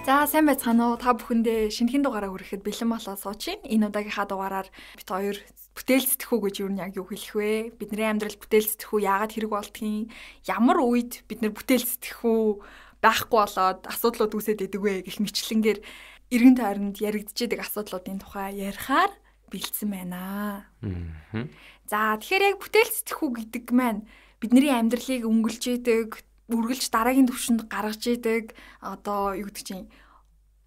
За, сайн байцгаана уу? Та бүхэндээ шинэхэн дугаараа хүрэхэд бэлэн болоод суучих. Энэ удаагийнхаа дугаараар бид хоёр бүтээл сэтгхүү гэж юу нь яг юу хэлэх вэ? Бидний амьдрал бүтээл сэтгхүү яагаад хэрэг болдгийг, ямар үед бид нэр бүтээл сэтгхүү байхгүй болоод асуудлууд үүсээд идэг вэ гэх мэтлэнгээр эргэн тойронд яригдчихэдэг асуудлуудын тухай ярихаар бэлдсэн байна. За, тэгэхээр яг бүтээл сэтгхүү гэдэг маань бидний амьдралыг өнгөлж идэг, үргэлж дараагийн түвшинд гаргаж идэг, одоо юу гэдэг чинь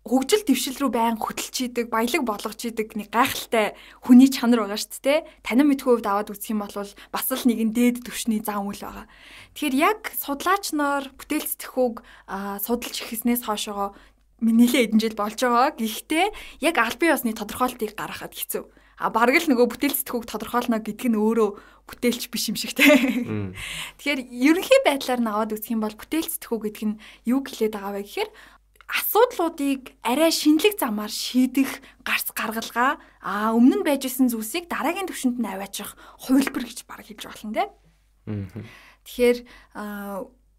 хөгжил дэвшил рүү байн хөтөлж идэг, баялаг болгож идэг нэг гайхалтай хүний чанар байгаа шүү дээ. Танин мэдхүй хувьд аваад үзэх юм бол бас л нэгэн дээд түвшний зам үйл байгаа. Тэгэхээр яг судлаач нар бүтээл сэтгхүүг судалж эхэлснээс хойшоо нэлээд хэдэн жил болж байгаа. Гэхдээ яг албан ёсны тодорхойлтыг гаргахад хэцүү. А бараг л нөгөө бүтээл сэтгхүүг тодорхойлно гэдг нь өөрөө бүтээлч биш юм шиг те. Тэгэхээр ерөнхий байдлаар нь аваад үзэх юм бол бүтээл сэтгхүү гэдг нь юу хэлээд байгаа вэ гэхээр асуудлуудыг арай шинэлэг замаар шийдэх гарц гаргалгаа, а өмнө нь байж исэн зүйлсийг дараагийн түвшинд нь аваачих хувилбар гэж бараг хэлж болно те. Тэгэхээр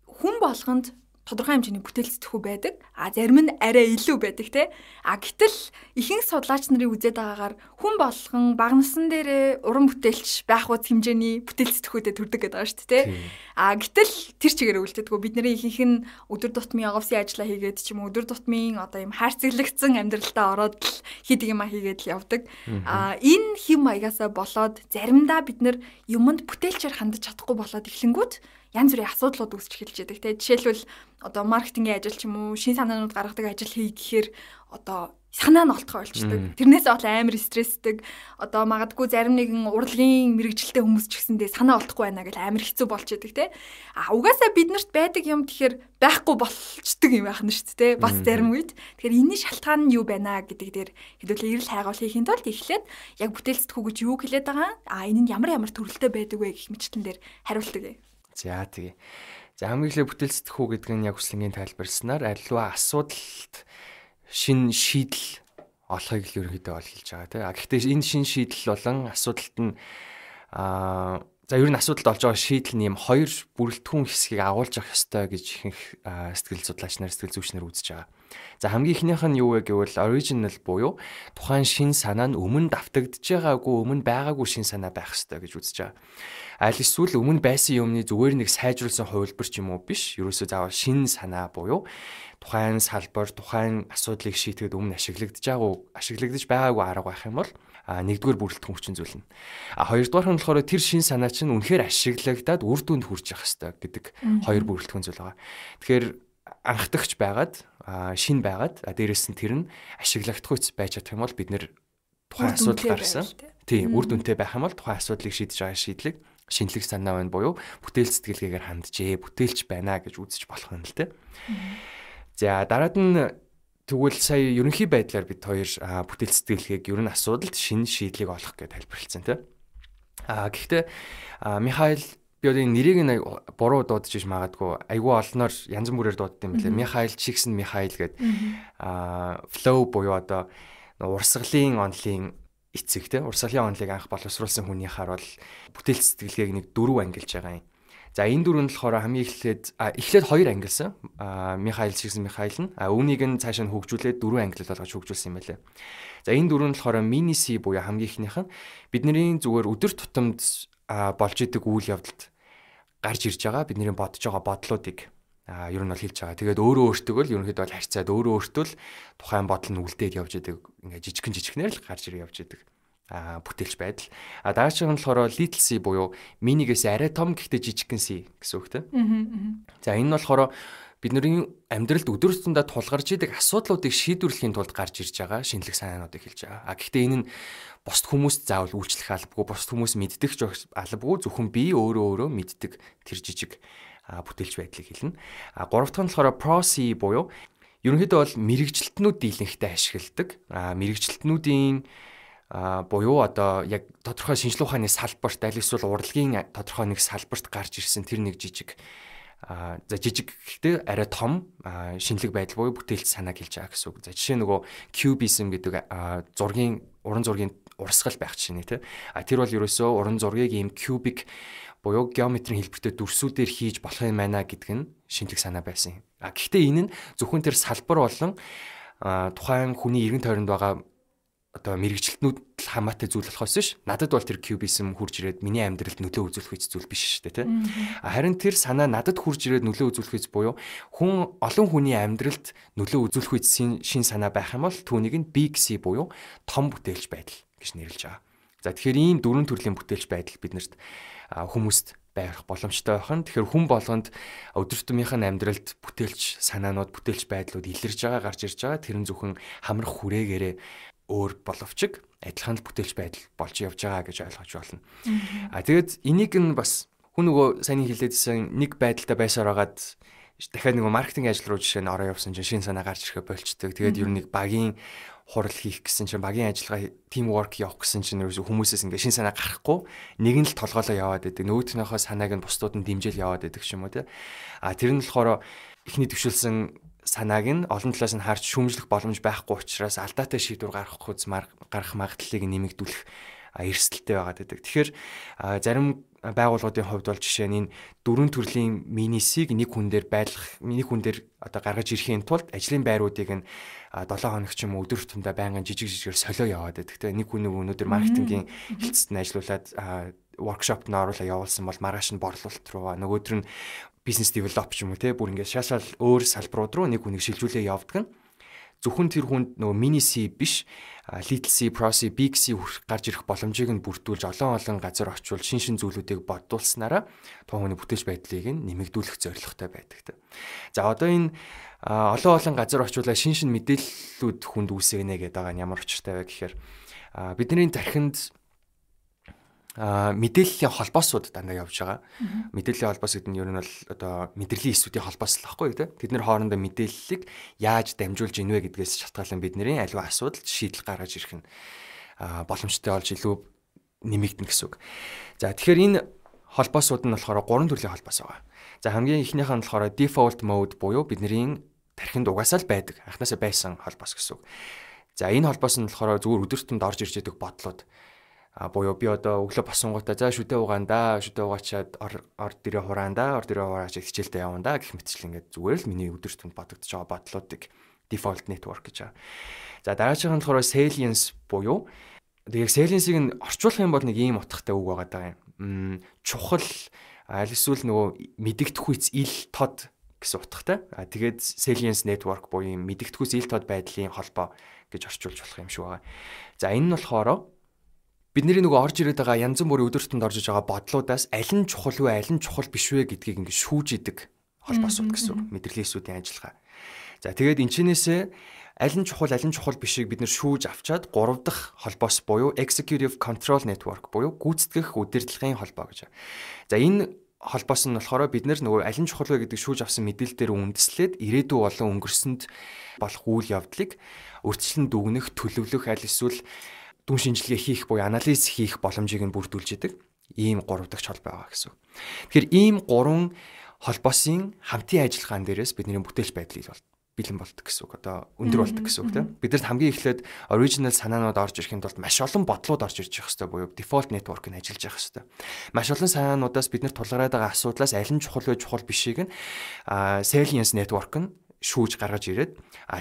хүн болгонд тодорхой хэмжээний бүтээл сэтгхүү байдаг. А зарим нь арай илүү байдаг те. А гэтэл ихэнх судлаач нарын үзээд байгаагаар хүн болгон бага насн дээрээ уран бүтээлч байх үз хэмжээний бүтээл сэтгхүүдэд төрдөг гэдэг байгаа шүү дээ те. А гэтэл тэр чигээр үлдээдэггүй. Бидний ихэнх нь өдөр тутмын офисын ажлаа хийгээд ч юм уу өдөр тутмын одоо юм хайрцаглагдсан амьдралдаа ороод л хийдэг юмаа хийгээд л явдаг. А энэ хэм маягаасаа болоод заримдаа бид нэр юмд бүтээлчээр хандаж чадахгүй болоод эхлэнгүүт янз бүрийн асуудлууд үүсч эхэлж байдаг те. Жишээлбэл одоо маркетингийн ажил ч юм уу, шин санаанууд гаргадаг ажил хий гэхээр одоо санаа нь олдохоо болчдөг. Тэрнээс бол амар стрессдэг. Одоо магадгүй зарим нэгэн урлагийн мэрэгжилтэй хүмүүс ч гэсэндээ санаа олдохгүй байна гэл амар хэцүү болж идэг те. А угаасаа биднэрт байдаг юм тэгэхээр байхгүй болчдөг юм байх нь шүү дээ те. Бас зарим үед. Тэгэхээр энэний шалтгаан нь юу байна гэдэг дээр хэдүүлээ эрэл хайгуул хийхин тулд эхлээд яг бүтээл сэтгхүү гэж юу хэлээд байгаа? А энэ нь ямар ямар төрөлтэй байдаг вэ гэх мэтлэн дээр хариулдаг. За тэгээ. За хамгийн эхлээд бүтээл сэтгхүү гэдэг нь яг хүслэнгийн тайлбарласнаар аливаа асуудалд шин шийдэл олохыг л ерөнхийдөө бол хэлж байгаа тийм. А гэхдээ энэ шин шийдэл болон асуудалт нь за ер нь асуудалд олж байгаа шийдэл нь юм хоёр бүрэлдэхүүн хэсгийг агуулж авах ёстой гэж ихэнх сэтгэл судлаач нар, сэтгэл зүйч нар үзэж байгаа. За хамгийн эхнийх нь юу вэ гэвэл original буюу тухайн шин санаа нь өмнө давтагдж байгаагүй, өмнө байгаагүй шин санаа байх ёстой гэж үзэж байгаа. Аль эсвэл өмнө байсан юмны зүгээр нэг сайжруулсан хувилбар ч юм уу биш. Ерөөсөө заавал шин санаа буюу тухайн салбар, тухайн асуудлыг шийдэхэд өмнө ашиглагдж байгаагүй арга байх юм бол нэгдүгээр бүрэлдэхүүн хүчин зүйл нь. А хоёрдугаар нь болохоор тэр шин санаа чинь үнэхээр ашиглагдаад үр дүнд хүрч явах ёстой гэдэг хоёр бүрэлдэхүүн зүйл байгаа. Тэгэхээр анхдагч байгаад шин байгаад дээрэс нь тэр нь ашиглагдахуйц байж чадах юм бол бид нэр тухайн асуудал гарсан. Тийм, үр дүнтэй байх юм бол тухайн асуудлыг шийдэж байгаа шийдлийг шинэлэг санаа байна буюу бүтээл сэтгэлгээгээр ханджээ, бүтээлч байна гэж үзэж болох юм л тэ. За дараад нь тэгвэл сая ерөнхий байдлаар бид хоёр бүтээл сэтгэлгээг ер нь асуудалд шинэ шийдлийг олох гэж тайлбарласан тэ. А гэхдээ Михаил би одоо энэ нэрийг нь буруу дуудаж иж магадгүй айгүй олноор янз бүрээр дууддаг юм билээ. Михаил Чиксэн Михаил гэдэг flow буюу одоо урсгалын онлын эцэг те урсгалын онлыг анх боловсруулсан хүнийхаар бол бүтээл сэтгэлгээг нэг дөрөв ангилж байгаа юм. За энэ дөрөв нь болохоор хамгийн эхлээд хоёр ангилсан. Михаил Чиксэн Михаил нь үүнийг нь цаашаа нь хөгжүүлээд дөрвөн ангилал болгож хөгжүүлсэн юм байлээ. За энэ дөрөв нь болохоор мини C буюу хамгийн эхнийх нь бидний зүгээр өдөр тутамд болж идэг үйл явдалд гарч ирж байгаа бидний бодож байгаа бодлуудыг ер нь бол хэлж байгаа. Тэгээд өөрөө өөртөө л ерөнхийдөө бол харьцаад өөрөө өөртөө л тухайн бодол нь үлдээд явж идэг. Ингээ жижигхэн жижигхнээр л гарч ирээ явж идэг. Бүтээлч байдал. А дараачих нь болохоор little c буюу минигээс арай том гэхдээ жижигхэн c гэсэн үг тийм. За энэ нь болохоор бидний амьдралд өдөр тутамдаа тулгарч идэг асуудлуудыг шийдвэрлэхийн тулд гарч ирж байгаа шинэлэг санаануудыг хэлж байгаа. А гэхдээ энэ нь бусд хүмүүст заавал үйлчлэх албагүй, бусд хүмүүс мэддэг ч албагүй, зөвхөн би өөрөө өөрөө мэддэг тэр жижиг бүтээлч байдлыг хэлнэ. А гурав дахь нь болохоор pro C буюу ерөнхийдөө бол мэрэгжилтнүүд дийлэнхтэй ашигладаг. Мэрэгжилтнүүдийн буюу одоо яг тодорхой шинжилгээ ухааны салбарт аль эсвэл урлагийн тодорхой нэг салбарт гарч ирсэн тэр нэг жижиг за жижиг гэхдээ арай том шинэлэг байдал буюу бүтээлч санааг хэлж байгаа гэсэн үг. За жишээ нөгөө cubism гэдэг зургийн уран зургийн урсгал байх жишээ нэ тэ. А тэр бол ерөөсөө уран зургийг ийм кубик буюу геометрийн хэлбэртэй дүрсүүдээр хийж болох юм байна гэдг нь шинжлэх санаа байсан юм. А гэхдээ энэ нь зөвхөн тэр салбар болон тухайн хүний эргэн тойронд байгаа одоо мэрэгчлэтнүүд л хамаатай зүйл болохоос биш. Надад бол тэр кубизм хурж ирээд миний амьдралд нөлөө үзүүлэх гэж зүйл биш шүү дээ, тийм. Харин тэр санаа надад хурж ирээд нөлөө үзүүлэх гэж буюу хүн олон хүний амьдралд нөлөө үзүүлэх гэж шин санаа байх юм бол түүнийг нь Big C буюу том бүтээлч байдал гэж нэрлэж байгаа. За тэгэхээр ийм дөрвөн төрлийн бүтээлч байдал биднэрт хүмүүст байх боломжтой байх нь. Тэгэхээр хүн болгонд өдөр тутмынх нь амьдралд бүтээлч санаанууд, бүтээлч байдлууд илэрж байгаа, гарч ирж байгаа. Тэр нь зөвхөн хамрах хүрээгээрээ өөр боловч адилхан л бүтээлч байдал болж явж байгаа гэж ойлгож байна. А тэгээд энийг нь бас хүн нөгөө сайн хэлээдсэн нэг байдалтай байсаар байгаад дахиад нөгөө маркетинг ажил руу жишээ нь ороо явсан чинь шинэ санаа гарч ирэхэ болчдөг. Тэгээд ер нь нэг багийн хурал хийх гэсэн чинь багийн ажиллагаа team work явах гэсэн чинь ерөөсөө хүмүүсээс ингээ шинэ санаа гарахгүй нэг нь л толгоолоо яваад байдаг. Нөгөөтнийхөө санааг нь бусдууд нь дэмжээл яваад байдаг ч юм уу те. А тэр нь болохоор эхний төвшөлсөн санааг нь олон талаас нь харж шүүмжлэх боломж байхгүй учраас алдаатай шийдвэр гаргах үз гарах магадлалыг нэмэгдүүлэх эрсдэлтэй байгаад байдаг. Тэгэхээр зарим байгууллагуудын хувьд бол жишээ нь энэ дөрвөн төрлийн мини C-г нэг хүн дээр байлгах, нэг хүн дээр одоо гаргаж ирэхийн тулд ажлын байруудыг нь 7 хоног ч юм уу өдөр тутамдаа байнгын жижиг жижигээр солио яваад байдаг. Тэгээ нэг хүн нэг өнөөдөр маркетингийн хэлцэд нь ажиллуулад воркшопт нь оруулаа явуулсан бол маргааш нь борлуулалт руу, нөгөөдөр нь бизнес девелоп ч юм уу те, бүр ингээд шаашаал өөр салбарууд руу нэг хүнийг шилжүүлээ явдаг нь зөвхөн тэр хүнд нөгөө мини C биш, little C, pro C, big C гарч ирэх боломжийг нь бүрдүүлж олон олон газар очивол шин шин зүйлүүдийг бодуулснараа тухайн хүний бүтээлч байдлыг нь нэмэгдүүлэх зорилготой байдаг. За одоо энэ олон олон газар очивол шин шин мэдээллүүд хүнд үүсгэнэ гэдэг байгаа нь ямар учиртай вэ гэхээр бидний тархинд мэдээллийн холбоосууд дандаа явж байгаа. Мэдээллийн холбоос гэдэг нь ер нь бол одоо мэдрэлийн эсүүдийн холбоос л байхгүй юу те. Тэд нэр хоорондоо мэдээллийг яаж дамжуулж ийнвэ гэдгээс шалтгаалan бидний аливаа асуудалд шийдэл гаргаж ирэх нь боломжтой болж илүү нэмэгдэнэ гэсэн үг. За тэгэхээр энэ холбоосууд нь болохоор гурван төрлийн холбоос байгаа. За хамгийн эхнийх нь болохоор default mode буюу бидний тархинд угаасаа л байдаг. Анхнаасаа байсан холбоос гэсэн үг. За энэ холбоос нь болохоор зүгээр өдөр тутамд орж ирж байдаг бодлууд буюу би одоо өглөө босонгуудаа за шүдэ угаан да, шүдэ угаачаад ор дээрээ хураан да, ор дээрээ хураачаад хичээлдээ явна да гэх мэтчлэн ингээд зүгээр л миний өдөр тутамд бодогдож байгаа бодлуудыг default network гэж байгаа. За дараачих нь болохоор salience буюу тэгээд salience-ийг нь орчуулах юм бол нэг ийм утгатай үг байгаа даа юм. Чухал аль эсвэл нөгөө мэдэгдэхүйц ил тод гэсэн утгатай. А тэгээд salience network буюу мэдэгдэхүйц ил тод байдлын холбоо гэж орчуулж болох юм шиг байгаа. За энэ нь болохоор бидний нөгөө орж ирээд байгаа янз бүрийн өдөр тутамд орж иж байгаа бодлуудаас аль нь чухал вэ, аль нь чухал биш вэ гэдгийг ингэ шүүж идэг холбоосууд гэсэн үг. Мэдрэлийн эсүүдийн ажиллагаа. За тэгээд энэчнээсээ аль нь чухал, аль нь чухал бишийг бид нэр шүүж авчаад гурав дахь холбоос буюу Executive Control Network буюу гүйцэтгэх удирдлагын холбоо гэж. За энэ холбоос нь болохоор бид нэр нөгөө аль нь чухал вэ гэдэг шүүж авсан мэдээлэл дээр үндэслээд ирээдүй болон өнгөрсөнд болох үйл явдлыг урьдчилан дүгнэх, төлөвлөх аль эсвэл дүн шинжилгээ хийх буюу анализ хийх боломжийг нь бүрдүүлж идэг ийм гурав дахь холбоо байгаа гэсэн. Тэгэхээр ийм гурван холбоосын хамтын ажиллагаан дээрээс бидний бүтээлч байдлыг бол бэлэн болдог гэсэн үг. Одоо өндөр болдог гэсэн үг тийм. Бидэрт хамгийн эхлээд original санаанууд орж ирэхин тулд маш олон бодлууд орж ирж явах хэрэгтэй буюу default network нь ажиллаж явах хэрэгтэй. Маш олон санаануудаас бид нар тулгараад байгаа асуудлаас аль нь чухал вэ, чухал бишийг нь salience network нь шүүж гаргаж ирээд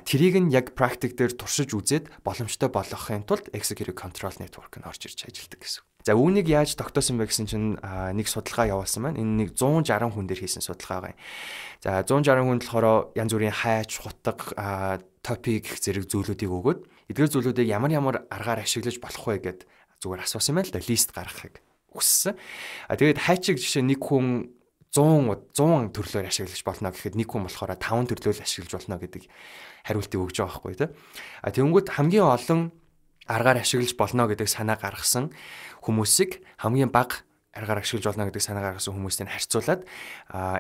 тэрийг нь яг практик дээр туршиж үзээд боломжтой болгохын тулд executive control network нь орж ирж ажилладаг гэсэн. За үүнийг яаж тогтоосон бэ гэсэн чинь нэг судалгаа явуулсан байна. Энэ нэг 160 хүн дээр хийсэн судалгаа байгаа юм. За 160 хүн болохоор янз бүрийн хайч, хутга, топик гэх зэрэг зүйлүүдийг өгөөд эдгээр зүйлүүдийг ямар ямар аргаар ашиглаж болох вэ гэд зүгээр асуусан юм байна л да. Лист гаргахыг хүссэн. А тэгээд хайчиг жишээ нэг хүн 100 төрлөөр ашиглаж болно гэхэд нэг хүн болохоор 5 төрлөөр ашиглаж болно гэдэг хариултыг өгж байгаа байхгүй тий. А тэгэнгүүт хамгийн олон аргаар ашиглаж болно гэдэг санаа гаргасан хүмүүсийг хамгийн бага аргаар ашиглаж болно гэдэг санаа гаргасан хүмүүстэй харьцуулаад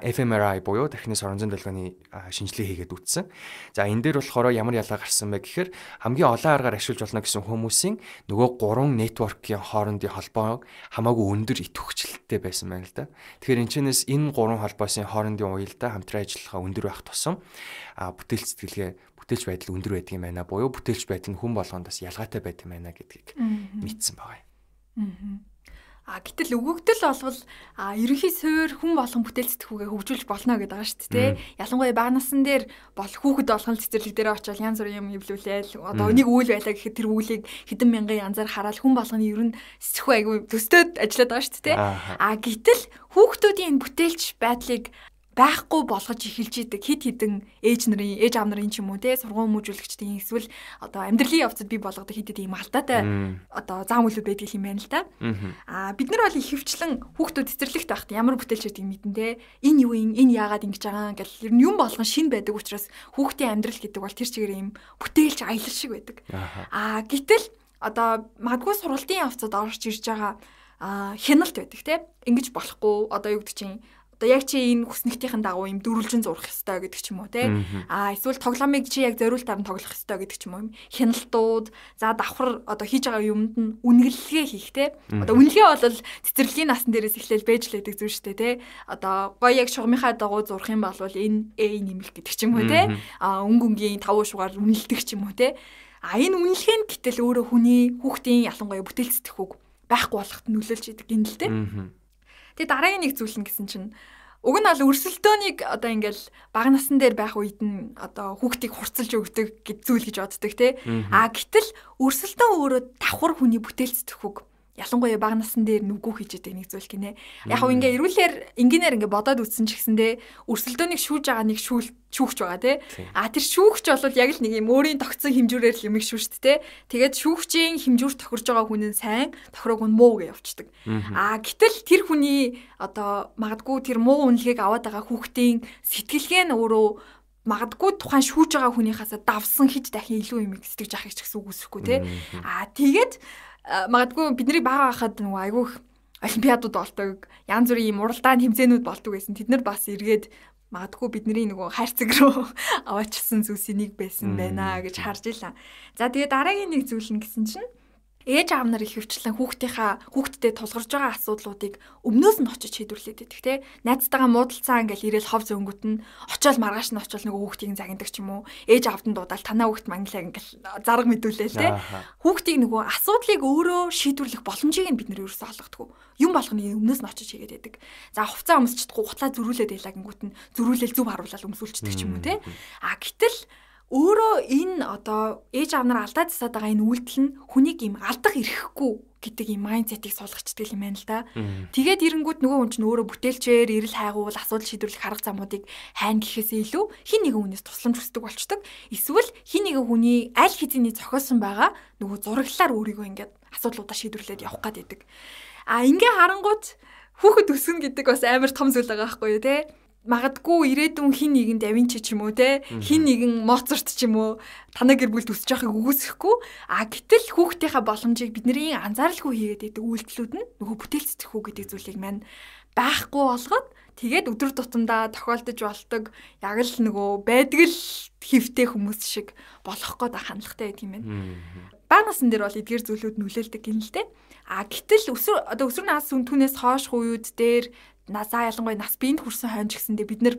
fMRI буюу тархины соронзон долгионы шинжилгээ хийгээд үтсэн. За энэ дээр болохоор ямар ялгаа гарсан бэ гэхээр хамгийн олон аргаар ашиглаж болно гэсэн хүмүүсийн нөгөө гурван network-ийн хоорондын холбоо хамаагүй өндөр идэвхжлэлтэй байсан байна л да. Тэгэхээр энэ чэнэс энэ гурван холбоосын хоорондын уялдаа хамтран ажиллагаа өндөр байх тусам бүтээл сэтгэлгээ, бүтээлч байдал өндөр байдаг юм байна. Буюу бүтээлч байдал нь хүн болгонд бас ялгаатай байдаг юм байна гэдгийг мэдсэн байгаа юм. А гэтэл өгөгдөл болвол ерөнхий суурь хүн болгон бүтээл сэтгхүүгээ хөгжүүлж болно гэдэг байгаа шүү дээ. Ялангуяа бага насн дээр бол хүүхэд болгон цэцэрлэг дээр очивол янз бүрийн юм эвлүүлээл одоо нэг үйл байлаа гэхэд тэр үйлийг хэдэн мянган янзаар хараал хүн болгоны ер нь сэтгхүү айгүй төстөөд ажиллаад байгаа шүү дээ. А гэтэл хүүхдүүдийн энэ бүтээлч байдлыг байхгүй болгож эхэлж идэг хит хідэн ээж нарын ээж аав нарын ч юм уу те сургууль хүмүүжүүлэгчдийн эсвэл одоо амьдралын явцад бий болгодог хит хит ийм алдаатай одоо зам үйлүүд байдаг юм байна л да. Аа бид нар бол ихэвчлэн хүүхдүүд цэцэрлэгт байхад ямар бүтээлч байдгийг мэдэн те энэ юу юм энэ яагаад ингэж байгаа гэл ер нь юм болгон шин байдаг учраас хүүхдийн амьдрал гэдэг бол тэр чигээр ийм бүтээлч аялал шиг байдаг. Аа гэтэл одоо магадгүй сургалтын явцад орж ирж байгаа хяналт байдаг те ингэж болохгүй одоо юу гэдэг чинь одоо яг чи энэ хүснэгтийн дагуу юм дөрвөлжин зурах ёстой гэдэг ч юм уу те. А эсвэл тоглоомыг чи яг зориултаар нь тоглох ёстой гэдэг ч юм уу. Хяналтууд за давхар одоо хийж байгаа юмд нь үнэглэлгээ хийх те. Одоо үнэлгээ бол цэцэрлэгийн насн дээрээс эхлээл бэж л байдаг зүйл шүү дээ те. Одоо гоё яг шугамынхаа дагуу зурах юм бол энэ A нэмэлт гэдэг ч юм уу те. А өнгө өнгийн 5 шугаар үнэлдэг ч юм уу те. А энэ үнэлгээ нь гэтэл өөрөө хүний хүүхдийн ялангуяа бүтээл сэтгэхүйг байхгүй болоход нөлөөлж идэг юм л те. Тэгээ дараагийн нэг зүйл нь гэсэн чинь уг нь бол өрсөлдөөнийг одоо ингээл бага насн дээр байх үед нь одоо хүүхдийг хурцлж өгдөг гэж зүйл гэж боддог те. А гэтэл өрсөлдөөн өөрөө давхар хүний бүтээл сэтгэхүйг ялангуяа бага насн дээр нүгүү хийж идэг нэг зүйл гинэ. Яг хөө ингээ эрүүлэр энгийнээр ингээ бодоод үзсэн ч гэсэндээ өрсөлдөөнийг шүүж байгаа нэг шүүгч байгаа тий. А тэр шүүгч бол яг л нэг юм өөрийн тогтсон хэмжүүрээр л юмыг шүүшт тий. Тэгээд шүүгчийн хэмжүүр тохирж байгаа хүн нь сайн, тохироог нь муу гэж явцдаг. А гэтэл тэр хүний одоо магадгүй тэр муу үнэлгээг аваад байгаа хүүхдийн сэтгэлгээ нь өөрөө магадгүй тухайн шүүж байгаа хүнийхээсээ давсан хэд дахин илүү юм сэтгэж авах ч гэсэн үгүйсэхгүй тий. А тэгээд магадгүй бидний бага байхад нөгөө айгүйх олимпиадууд болдог, янз бүрийн юм уралдаан хэмжээнүүд болдог байсан. Тэд нар бас эргээд магадгүй бидний нөгөө хайрцаг руу аваачсан зүйлсийн нэг байсан байна гэж харж илаа. За тэгээ дараагийн нэг зүйл нь гэсэн чинь ээж аав нар ихэвчлэн хүүхдтэй тулгарч байгаа асуудлуудыг өмнөөс нь очиж шийдвэрлээд байдаг те. Найзтайгаа муудалцаа ингээл ирээл хов зөнгөт нь очиод маргааш нь очиод нөгөө хүүхдийг загнадаг ч юм уу. Ээж аавд нь дуудаал танаа хүүхд манглаа ингээл зарга мэдүүлээл те. Хүүхдийг нөгөө асуудлыг өөрөө шийдвэрлэх боломжийг нь бид нэр ерөөсөө олгодгүй. Юм болгоны өмнөөс нь очиж хийгээд байдаг. За хувцас өмсчихдэггүй гутлаа зөрүүлээд байлаа гингүүт нь зөрүүлээл зөв харуулаад өмсүүлчихдэг ч юм уу те. А гэтэл өөрөө энэ одоо ээж аав нар алдаа засаад байгаа энэ үйлдэл нь хүнийг юм алдах эрхгүй гэдэг юм майндсетийг суулгачдаг юм байна л да. Тэгээд эренгүүд нөгөө хүн чинь өөрөө бүтээлчээр эрэл хайгуул асуудал шийдвэрлэх арга замуудыг хайна гэхээсээ илүү хин нэгэн хүнээс тусламж хүсдэг болчдөг. Эсвэл хин нэгэн хүний аль хэзээний зохиосон байгаа нөгөө зураглалаар өөрийгөө ингээд асуудлуудаа шийдвэрлээд явах гээд байдаг. А ингээ харангуут хүүхэд өснө гэдэг бас амар том зүйл байгаа байхгүй юу те. Магадгүй ирээдүйн хин нэгэн Да Винчи ч юм уу те хин нэгэн Моцарт ч юм уу танай гэр бүлд өсөж байхыг үгүйсэхгүй. А гэтэл хүүхдийнхаа боломжийг бидний анзааралгүй хийгээд байдаг үйлдэлүүд нь нөгөө бүтээл сэтгэхүй гэдэг зүйлийг мань байхгүй болгоод тэгээд өдөр тутамдаа тохиолдож болдог яг л нөгөө байдаг л хэвтэй хүмүүс шиг болох гээд хандлагатай байдаг юм байна. Бага насн дээр бол эдгээр зүйлүүд нөлөөлдөг гин л те. А гэтэл одоо өсвөр нас түүнээс хойш үеуд дээр за ялангуяа нас биед хүрсэн хойно ч гэсэндээ бид нэр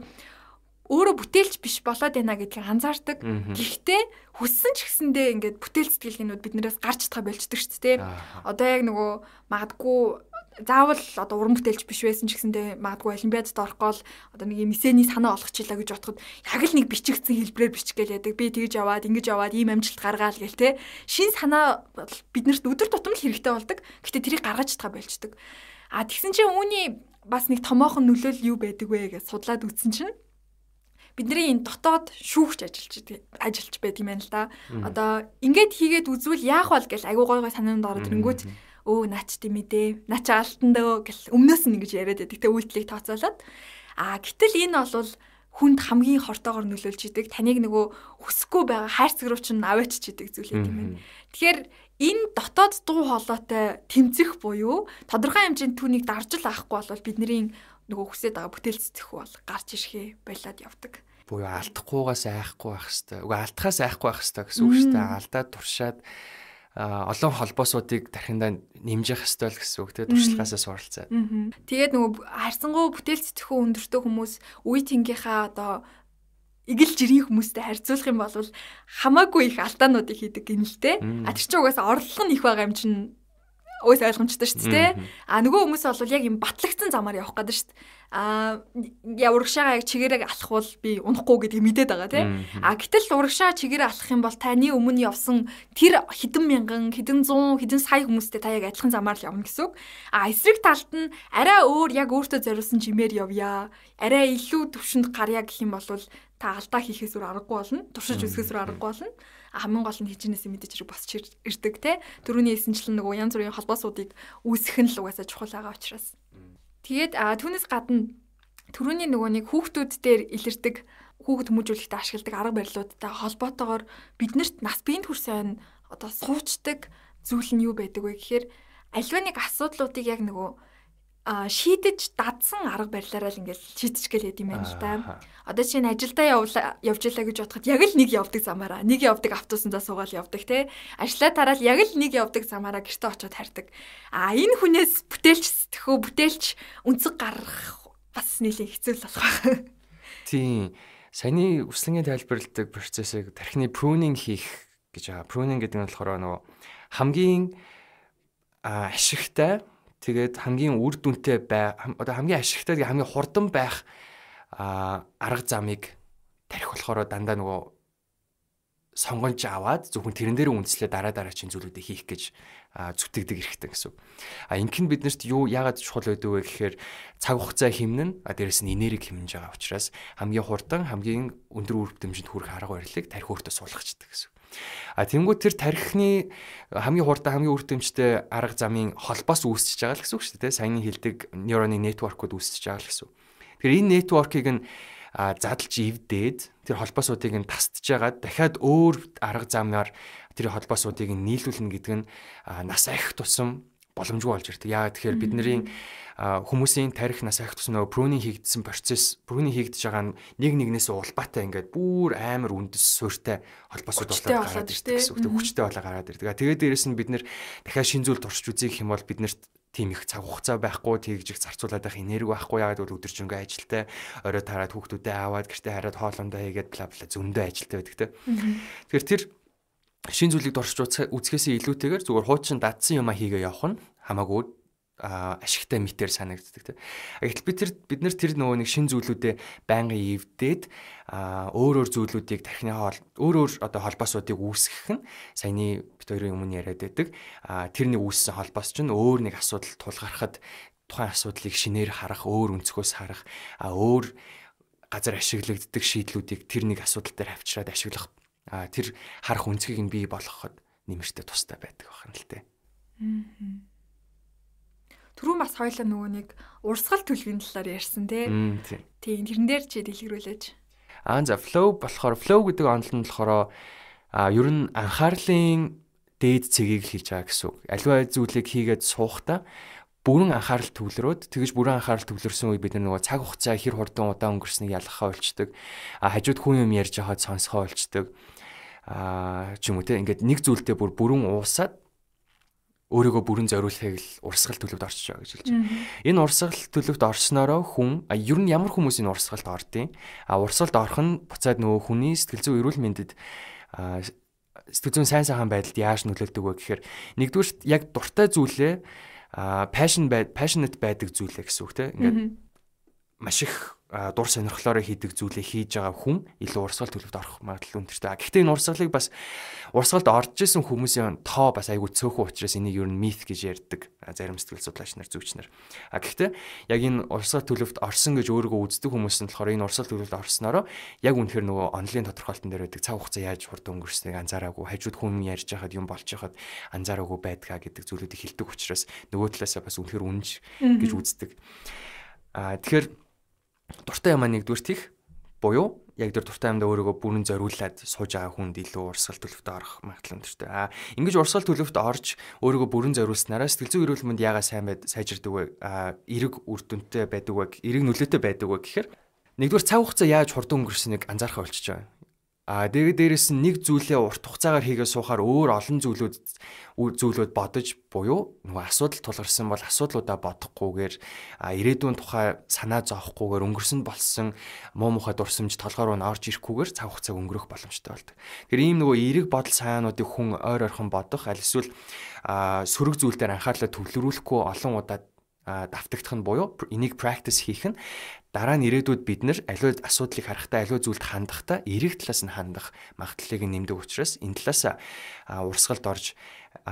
өөрөө бүтээлч биш болоод байна гэдгийг анзаардаг. Гэхдээ хүссэн ч гэсэндээ ингээд бүтээл сэтгэлгээнүүд биднээс гарч чадхаа болчдөг шүү дээ. Одоо яг нөгөө магадгүй заавал одоо уран бүтээлч биш байсан ч гэсэндээ магадгүй олимпиадад орох гол одоо нэг юм эсэний санаа олгочлаа гэж бодоход яг л нэг бичигдсэн хэлбэрээр бичих гээл яадаг. Би тэгж яваад ингэж яваад ийм амжилт гаргаал гээл те. Шин санаа биднэрт өдөр тутам л хэрэгтэй болдог. Гэхдээ тэрийг гаргаж чадхаа болчдөг. А тэгсэн чинь үүний бас нэг томоохон нөлөөлөл юу байдаг вэ гэж судлаад үзсэн чинь бидний энэ дотоод шүүгч ажиллаж байдаг юм байна л да. Одоо ингээд хийгээд үзвэл яах вэ гэл айгуу гой гой санаанд ороод ирэнгүүт өө наач тийм ээ наач алтан дөө гэл өмнөөс нь ингэж яриад байдаг те үйлдэлийг тооцоолоод. А гэтэл энэ бол хүнд хамгийн хортоогоор нөлөөлж идэг. Таныг нөгөө хүсэхгүй байгаа хайрцаг руу чинь аваачиж идэг зүйл юм байна. Тэгэхээр энэ дотоод дуу хоолойтой тэмцэх буюу тодорхой хэмжээнд түүнийг даржил авахгүй бол бидний нөгөө хүсээд байгаа бүтээл сэтгэхүй бол гарч ирэхээ болоод явдаг. Буюу алдахгүйгаас айхгүй байх хэвээр. Үгүй алдахаас айхгүй байх хэвээр гэсэн үг шүү дээ. Алдаад туршаад олон холбоосуудыг тархиндаа нэмжих хэвээр л гэсэн үг те туршлагаасаа суралцаад. Тэгээд нөгөө харьцангуй бүтээл сэтгэхүй өндөртэй хүмүүс үе тэнгийнхаа одоо игэл жирийн хүмүүстэй харьцуулах юм бол хамаагүй их алдаануудыг хийдэг гин л те. А тэр чинь угаасаа орлого нь их байгаа юм чинь Өөс ойлгомжтой шүү дээ. А нөгөө хүмүүс бол яг юм батлагдсан замаар явах гэдэг шүү дээ. А я урагшаага яг чигээрээ алхвал би унахгүй гэдгийг мэдээд байгаа тий. А гэтэл урагшаа чигээрээ алхах юм бол таны өмнө явсан тэр хэдэн мянган, хэдэн зуун, хэдэн сая хүмүүстэй та яг адилхан замаар л явна гэсэн үг. А эсрэг талд нь арай өөр яг өөртөө зориулсан жимээр явъя. Арай илүү төвшөнд гарья гэх юм бол та алдаа хийхээс өөр аргагүй болно. Туршиж үзэхээс өөр аргагүй болно. Хамгийн гол нь хичээнээс мэдээж хэрэг босч ирдэг те. Түрүүний хэлсэнчлэн нөгөө янз бүрийн холбоосуудыг үүсгэх нь л угаасаа чухал байгаа учраас. Тэгээд түүнээс гадна түрүүний нөгөө нэг хүүхдүүд дээр илэрдэг хүүхэд хүмүүжүүлэхдээ ашигладаг арга барилуудтай холбоотойгоор биднэрт нас биеинд хүрсэн одоо суучдаг зүйл нь юу байдаг вэ гэхээр альва нэг асуудлуудыг яг нөгөө шийдэж дадсан арга барилаараа л ингээл шийдэж гээл яд юм байна л да. Одоо чинь ажилдаа явж илаа гэж бодоход яг л нэг явдаг замаараа, нэг явдаг автобусандаа суугаал явдаг те. Ажлаа тараал яг л нэг явдаг замаараа гэртээ очиод хардаг. А энэ хүнээс бүтээлч сэтгхүү, бүтээлч өнцөг гаргах бас нэлээд хэцүү л болох байх. Тийм. Саяны үслэнгийн тайлбарладаг процессыг тархины pruning хийх гэж байгаа. Pruning гэдэг нь болохоор нөгөө хамгийн ашигтай тэгээд хамгийн үр дүнтэй бай одоо хамгийн ашигтай тэгээ хамгийн хурдан байх арга замыг тарих болохоор дандаа нөгөө сонгонж аваад зөвхөн тэрэн дээр үндэслээ дараа дараачин зүйлүүдийг хийх гэж зүтгэдэг эрхтэн гэсэн үг. А ингэх нь биднэрт юу яагаад чухал байдаг вэ гэхээр цаг хугацаа хэмнэн, а дээрэс нь энерги хэмнэж байгаа учраас хамгийн хурдан, хамгийн өндөр үр дүнжинд хүрэх арга барилыг тарих өөртөө суулгачдаг гэсэн үг. А тэнгуү тэр тархины хамгийн хурдан, хамгийн үр дүнжтэй арга замын холбоос үүсчихэж байгаа л гэсэн үг шүү дээ. Саяны хэлдэг нейроны нэтворкууд үүсчихэж байгаа л гэсэн үг. Тэгэхээр энэ нэтворкийг нь задлж эвдээд тэр холбоосуудыг нь тасдж байгаад дахиад өөр арга замаар тэр холбоосуудыг нь нийлүүлнэ гэдэг нь нас ахих тусам боломжгүй болж ирдэг. Яагаад тэгэхээр бидний хүмүүсийн тарих нас ахих тусам нөгөө pruning хийгдсэн процесс, pruning хийгдэж байгаа нь нэг нэгнээс улбаатай ингээд бүр амар үндэс суурьтай холбоосууд болоод гараад ирдэг гэсэн үг. Хүчтэй болоо гараад ирдэг. Тэгээд дээрэс нь бид нэр дахиад шинэ зүйл туршиж үзье гэх юм бол биднэрт тийм их цаг хугацаа байхгүй, тэгж их зарцуулаад байх энерги байхгүй. Яагаад гэвэл өдөржингөө ажилтай, орой тараад хүүхдүүдээ аваад гэртээ хараад хоолундаа хийгээд бла бла зөндөө ажилтай байдаг те. Тэгэхээр тэр шинэ зүйлийг туршиж үзэхээсээ илүүтэйгээр зүгээр хуучин дадсан юмаа хийгээ явах нь хамаагүй ашигтай мэтэр санагддаг те. Гэтэл бид нар тэр нөгөө нэг шинэ зүйлүүдээ байнгын эвдээд өөр өөр зүйлүүдийг тархины хоол өөр өөр одоо холбоосуудыг үүсгэх нь саяны бит хоёрын өмнө яриад байдаг. Тэр нэг үүссэн холбоос чинь өөр нэг асуудал тулгархад тухайн асуудлыг шинээр харах, өөр өнцгөөс харах, өөр газар ашиглагддаг шийдлүүдийг тэр нэг асуудал дээр авчираад ашиглах тэр харах өнцгийг нь бий болгоход нэмэртэй тустай байдаг байна л те. Түрүүн бас хоёлаа нөгөө нэг урсгал төлөвийн талаар ярьсан тий. Тийм, тэрэн дээр чи дэлгэрүүлээч. За flow болохоор flow гэдэг онол нь болохоор ер нь анхаарлын дээд цэгийг л хэлж байгаа гэсэн үг. Аливаа зүйлийг хийгээд суухдаа бүрэн анхаарал төвлөрөөд тэгж бүрэн анхаарал төвлөрсөн үе бид нөгөө цаг хугацаа хэр хурдан удаан өнгөрснийг ялгахаа болчдөг. Хажууд хүн юм ярьж байхад сонсохоо болчдөг. Ч юм уу те ингээд нэг зүйлдээ бүр бүрэн уусаад өөрийгөө бүрэн зориулахыг л урсгал төлөвт орчиж байгаа гэж хэлж байна. Энэ урсгал төлөвт орсноороо хүн ер нь ямар хүмүүс энэ урсгалд ордیں۔ Урсгалд орох нь буцаад нөгөө хүний сэтгэл зүйн эрүүл мэндэд сэтгэл зүйн сайн сайхан байдалд яаж нөлөөлдөг вэ гэхээр нэгдүгüрт яг дуртай зүйлээ passionate байдаг зүйлээ гэсэн үг те. Ингээд маш их дур сонирхлоороо хийдэг зүйлээ хийж байгаа хүн илүү урсгал төлөвт орох магадлал өндөртэй. Гэхдээ энэ урсгалыг бас урсгалд орж исэн хүмүүсийн тоо бас айгүй цөөхөн учраас энийг ер нь myth гэж ярьдаг зарим сэтгэл судлаач нар, зүйч нар. Гэхдээ яг энэ урсгал төлөвт орсон гэж өөрийгөө үздэг хүмүүс нь болохоор энэ урсгал төлөвт орсноороо яг үнэхээр нөгөө онлын тодорхойлтон дээр байдаг цаг хугацаа яаж хурдан өнгөрснийг анзаараагүй, хажууд хүн ярьж байхад юм болж байхад анзаараагүй байдгаа гэдэг зүйлүүдийг хэлдэг учраас нөгөө талаасаа бас үнэхээр үнэнч гэж үздэг. Тэгэхээр дуртай юмаа нэгдүгüрт хийх буюу яг тэр дуртай юмдаа өөрийгөө бүрэн зориулаад сууж байгаа хүнд илүү урсгал төлөвт орох магадлал өндөртэй. Ингэж урсгал төлөвт орж өөрийгөө бүрэн зориулснараа сэтгэл зүйн эрүүл мэнд яагаад сайн сайжирдаг вэ? Эерэг үр дүнтэй байдаг вэ? Эерэг нөлөөтэй байдаг вэ гэхээр нэгдүгээр цаг хугацаа яаж хурдан өнгөрснийг анзаарах болчихж байгаа. Тэгээд дээрэс нь нэг зүйлээ урт хугацаагаар хийгээ суухаар өөр олон зүйлүүд бодож буюу нөгөө асуудал тулгарсан бол асуудлуудаа бодохгүйгээр ирээдүйн тухай санаа зовхгүйгээр өнгөрсөн болсон муу мухай дурсамж толгой руу нь орж ирэхгүйгээр цаг хугацааг өнгөрөх боломжтой болдог. Тэгэхээр ийм нөгөө эерэг бодол санаануудыг хүн ойр ойрхон бодох аль эсвэл сөрөг зүйл дээр анхаарлаа төвлөрүүлэхгүй олон удаа давтагдах нь буюу энийг practice хийх нь дараа нь ирээдүйд бид нэр аливаа асуудлыг харахтаа аливаа зүйлд хандахдаа эерэг талаас нь хандах магадлалыг нэмдэг учраас энэ талаас урсгалд орж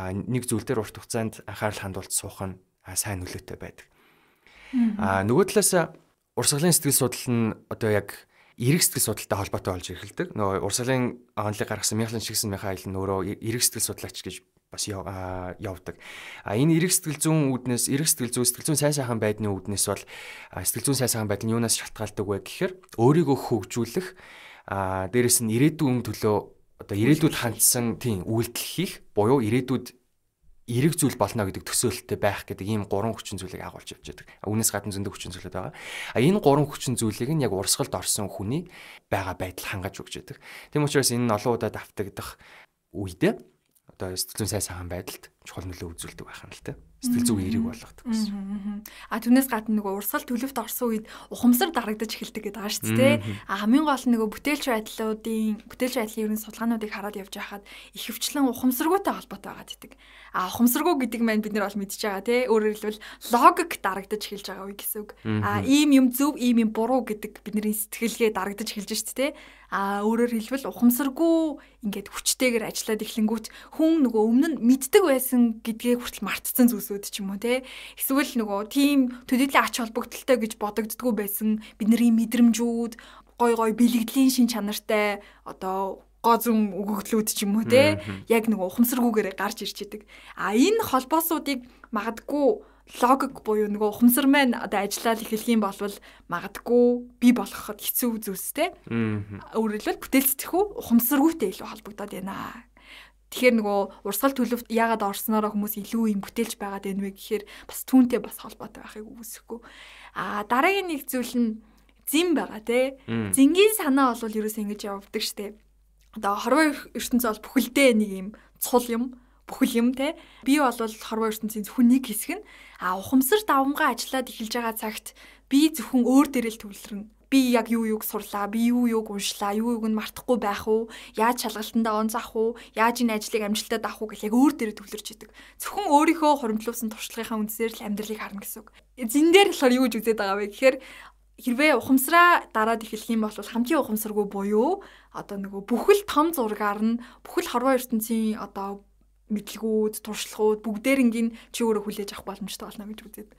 нэг зүйл дээр урт хугацаанд анхаарал хандуулж суух нь сайн нөлөөтэй байдаг. Нөгөө талаас урсгалын сэтгэл судлал нь одоо яг эерэг сэтгэл судалтай холбоотой болж эхэлдэг. Нөгөө урсгалын онолыг гаргасан Михаил Чиксентмихайли нь өөрөө эерэг сэтгэл судлаач гэж бас явдаг. Энэ эерэг сэтгэл зүйн үүднээс, эерэг сэтгэл зүй, сэтгэл зүйн сайн сайхан байдлын үүднээс бол сэтгэл зүйн сайн сайхан байдал нь юунаас шалтгаалдаг вэ гэхээр өөрийгөө хөгжүүлэх, дээрэс нь ирээдүйн төлөө одоо ирээдүйд хандсан тийм үйлдэл хийх буюу ирээдүйд эерэг зүйл болно гэдэг төсөөлөлттэй байх гэдэг ийм гурван хүчин зүйлийг агуулж явж байдаг. Үүнээс гадна зөндөө хүчин зүйлүүд байгаа. Энэ гурван хүчин зүйлийг нь яг урсгалд орсон хүний байгаа байдал хангаж өгч байдаг. Тийм учраас энэ нь олон удаа давтагдах үедээ одоо сэтгэл зүйн сайн сайхан байдалд чухал нөлөө үзүүлдэг байх нь л тэ. Сэтгэл зүйн эерэг болгодог гэсэн. Түүнээс гадна нөгөө урсгал төлөвт орсон үед ухамсар дарагдаж эхэлдэг гэдэг байгаа шүү дээ. Хамгийн гол нь нөгөө бүтээлч байдлын ер нь судалгаануудыг хараад явж байхад ихэвчлэн ухамсаргүйтэй холбоотой байгаа гэдэг. Ухамсаргүй гэдэг маань бид нар бол мэдж байгаа тий. Өөрөөр хэлбэл логик дарагдаж эхэлж байгаа үе гэсэн үг. Ийм юм зөв, ийм юм буруу гэдэг бидний сэтгэлгээ дарагдаж эхэлж шүү дээ. Өөрөөр хэлбэл ухамсаргүй ингээд хүчтэйгээр ажиллаад эхлэнгүүт хүн нөгөө өмнө нь мэддэг байсан гэдгээ хүртэл мартцсан зүйлсүүд ч юм уу те. Эсвэл нөгөө тийм төдийлөн ач холбогдолтой гэж бодогддггүй байсан бидний мэдрэмжүүд, гой гой бэлгэдлийн шин чанартай одоо гоо зүүн өгөгдлүүд ч юм уу те. Яг нөгөө ухамсаргүйгээр гарч ирж идэг. Энэ холбоосуудыг магадгүй логик буюу нөгөө ухамсар маань одоо ажиллаад эхлэх юм бол магадгүй бий болгоход хэцүү зүйлс те. Өөрөөр хэлбэл бүтээл сэтгэхүй ухамсаргүйтэй илүү холбогдоод байна. Тэгэхээр нөгөө урсгал төлөвт яагаад орсноороо хүмүүс илүү юм бүтээлч байгаад байна вэ гэхээр бас түүнтэй бас холбоотой байхыг үгүйсэхгүй. Дараагийн нэг зүйл нь зин байгаа те. Зингийн санаа бол ерөөсөө ингэж явдаг штэ. Одоо хорвоо ертөнц бол бүхэлдээ нэг юм цул юм. Бүхэл юм те. Би бол хорвоо ертөнцийн зөвхөн нэг хэсэг нь. Ухамсар давамгай ажиллаад эхэлж байгаа цагт би зөвхөн өөр дээрээ л төвлөрнө. Би яг юу юуг сурлаа, би юу юуг уншлаа, юу юуг нь мартахгүй байх уу, яаж шалгалтандаа онц авах уу, яаж энэ ажлыг амжилттай авах уу гэх яг өөр дээрээ төвлөрч идэг. Зөвхөн өөрийнхөө хуримтлуулсан туршлагынхаа үндсээр л амьдралыг харна гэсэн үг. Зин дээр болохоор юу гэж үзээд байгаа вэ гэхээр хэрвээ ухамсараа дараад эхлэх юм бол хамгийн ухамсаргүй буюу одоо нөгөө бүхэл том зургаар нь бүхэл хорвоо ертөнцийн одоо мэдлэгүүд, туршлагууд бүгдээрингийн чи өөрөө хүлээж авах боломжтой болно гэж үзээд.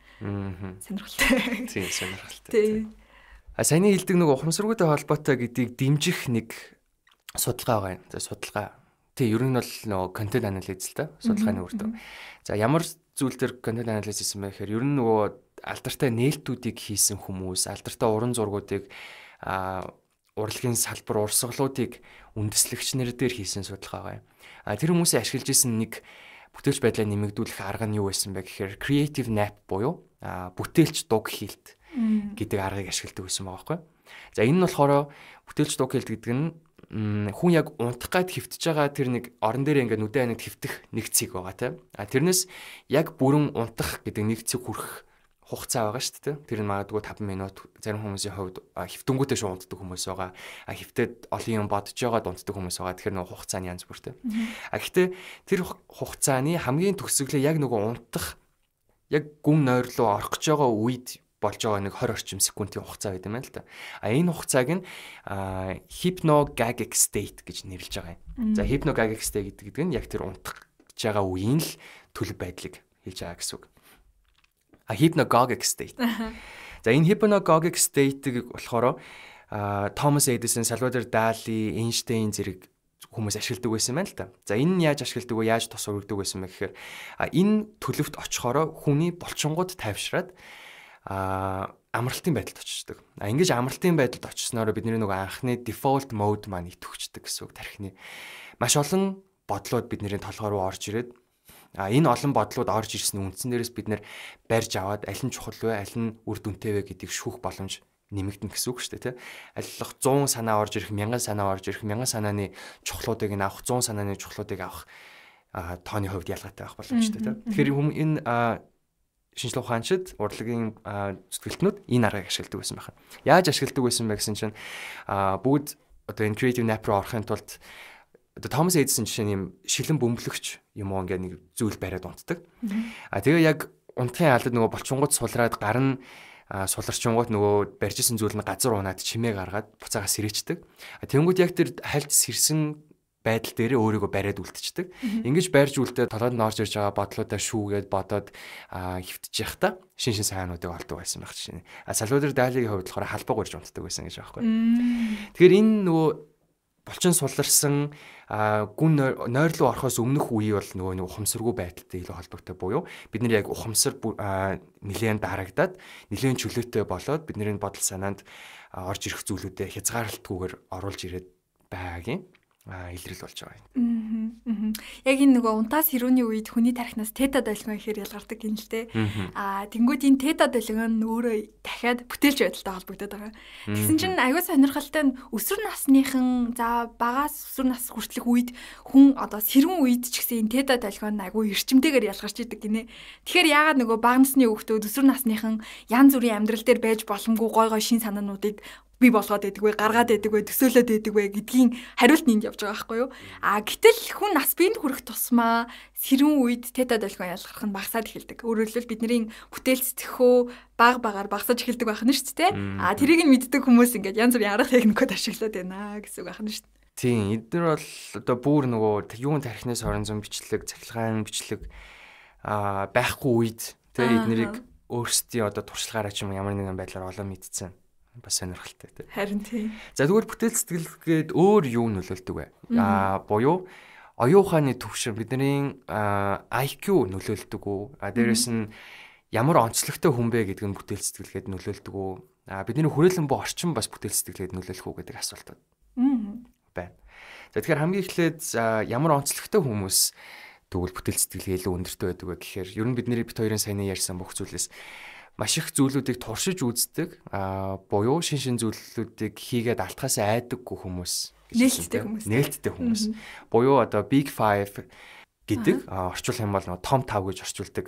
Сонирхолтой. Тийм, сонирхолтой. Тийм. Саяны хэлдэг нэг ухамсаргүйтэй холбоотой гэдгийг дэмжих нэг судалгаа байгаа юм. За судалгаа. Тийм, ер нь бол нөгөө контент анализ л та судалгааны үр дүн. За ямар зүйл дээр контент анализ хийсэн бэ гэхээр ер нь нөгөө алдартай нээлтүүдийг хийсэн хүмүүс, алдартай уран зургуудыг урлагийн салбар урсгалуудыг үндэслэгч нар дээр хийсэн судалгаа байгаа юм. Тэр хүмүүсийн ашиглаж исэн нэг бүтээлч байдлаа нэмэгдүүлэх арга нь юу байсан бэ гэхээр creative nap буюу бүтээлч дуг хийлт гэдэг аргыг ашигладаг байсан байгаа байхгүй. За энэ нь болохоор бүтээлч дуг хийлт гэдэг нь хүн яг унтах гад хэвтэж байгаа тэр нэг орон дээр ингээд нүдэн анигд хэвтэх нэг цэг байгаа тийм. Тэрнээс яг бүрэн унтах гэдэг нэг цэг хүрэх хугацаа байгаа шүү дээ. Тэр нь магадгүй 5 минут, зарим хүмүүсийн хувьд хэвтэнгүүтээ шууд унтдаг хүмүүс байгаа. Хэвтээд олон юм бодож байгаад унтдаг хүмүүс байгаа. Тэгэхээр нөгөө хугацааны янз бүртэй. Гэхдээ тэр хугацааны хамгийн төгсгөлөө яг нөгөө унтах яг гүн нойр руу орох гэж байгаа үед болж байгаа нэг 20 орчим секундын хугацаа байт юм байна л да. Энэ хугацааг нь hypnogagic state гэж нэрлэж байгаа юм. За hypnogagic state гэдэг нь яг тэр унтах гэж байгаа үеийн л төлөв байдлыг хэлж байгаа гэсэн үг. Hypnagogic state. За энэ hypnagogic state-ийг болохоор Томас Эдисон, Сальвадор Дали, Эйнштейн зэрэг хүмүүс ашигладаг байсан байна л та. За энэ нь яаж ашигладаг вэ? Яаж тус өргөдөг байсан бэ гэхээр энэ төлөвт очихороо хүний булчингууд тайвшраад амралтын байдалд очдог. Ингэж амралтын байдалд очсноороо бидний нөгөө анхны default mode маань идэвхждэг гэсэн үг тархины. Маш олон бодлууд бидний толгой руу орж ирээд энэ олон бодлууд орж ирсний үндсэн дээрээс бид нэр барьж аваад аль нь чухал вэ, аль нь үр дүнтэй вэ гэдгийг шүүх боломж нэмэгдэнэ гэсэн үг шүү дээ, тий. Аль болох 100 санаа орж ирэх, 1000 санаа орж ирэх, 1000 санааны чухлуудыг нь авах, 100 санааны чухлуудыг авах тооны хувьд ялгаатай байх боломжтой, тий. Тэгэхээр энэ шинжлэх ухаанчид урлагийн зүтгэлтнүүд энэ аргыг ашигладаг байсан байна. Яаж ашигладаг байсан бэ гэсэн чинь бүгд одоо энэ creative nap руу орохын тулд одоо Томас Эдисон жишээ нь юм шилэн бөмбөлөгч юм уу ингээ нэг зүйл бариад унтдаг. Тэгээ яг унтахын алдад нөгөө болчингууд сулраад гар нь суларчингууд нөгөө барьж исэн зүйл нь газар унаад чимээ гаргаад буцаага сэрээчдэг. Тэнгүүд яг тэр хальт сэрсэн байдал дээрээ өөрийгөө бариад үлдчихдэг. Ингэж барьж үлдээд толгойд нь орж ирж байгаа бодлуудаа шүүгээд бодоод хөвтөж явахдаа шин шин сайнуудыг олдог байсан байх жишээ. Сальвадор Далигийн хувьд болохоор халбаг урьж унтдаг байсан гэж байгаа байхгүй. Тэгэхээр энэ нөгөө булчин суларсан гүн нойр руу орохоос өмнөх үе бол нөгөө нэг ухамсаргүй байдалтай илүү холбогдтой буюу бид нар яг ухамсар нэлээд дарагдаад нэлээд чөлөөтэй болоод бидний бодол санаанд орж ирэх зүйлүүдэд хязгаарлалтгүйгээр оруулж ирээд байгаагийн илрэл болж байгаа юм. Яг энэ нөгөө унтаас хэрүүний үед хүний тархинаас тета долгион ихээр ялгардаг юм л те. Тэнгүүд энэ тета долгион нь өөрөө дахиад бүтээлч байдалтай холбогдоод байгаа. Тэгсэн чинь аюу сонирхолтой нь өсвөр насныхан за багаас өсвөр нас хүртэлх үед хүн одоо сэрүүн үед ч гэсэн энэ тета долгион нь аюу эрчимтэйгээр ялгарч идэг гинэ. Тэгэхээр яагаад нөгөө бага насны хүүхдүүд өсвөр насныхан янз бүрийн амьдрал дээр байж боломгүй гой гой шин санаануудыг би болгоод байдаг вэ, гаргаад байдаг вэ, төсөөлөд байдаг вэ гэдгийн хариулт нь энд явж байгаа байхгүй юу? Гэтэл хүн нас биед хүрэх тусмаа сэрүүн үед тета долгион ялгарх нь багасаад эхэлдэг. Өөрөөр хэлбэл бидний бүтээл сэтгэхөө баг багаар багасаж эхэлдэг байх нь шүү дээ. Тэрийг нь мэддэг хүмүүс ингээд янз бүрийн арга техникүүд ашиглаад байна гэсэн үг байх нь шүү дээ. Тийм, эдгээр бол одоо бүр нөгөө юун тархинаас орон зүүн бичлэг, цахилгаан бичлэг байхгүй үед тэ эднэрийг өөрсдийн одоо туршлагаараа ч юм ямар нэгэн байдлаар олон мэдсэн. Бас сонирхолтой тий. Харин тийм. За тэгвэл бүтээл сэтгэлгээд өөр юу нөлөөлдөг вэ? Буюу оюун ухааны түвшин бидний IQ нөлөөлдөг үү? Дээрээс нь ямар онцлогтой хүн бэ гэдг нь бүтээл сэтгэлгээд нөлөөлдөг үү? Бидний хүрээлэн буй орчин бас бүтээл сэтгэлгээд нөлөөлөх үү гэдэг асуултууд байна. За тэгэхээр хамгийн эхлээд ямар онцлогтой хүмүүс тэгвэл бүтээл сэтгэлгээ илүү өндөртэй байдаг вэ гэхээр ер нь бидний бит хоёрын саяны ярьсан бүх зүйлээс маш их зүйлүүдийг туршиж үздэг, буюу шин шин зүйлүүдийг хийгээд алтахаас айдаггүй хүмүүс гэж хэлдэг. Нээлттэй хүмүүс. Буюу одоо Big 5 гэдэг орчуулах юм бол нөгөө том 5 гэж орчуулдаг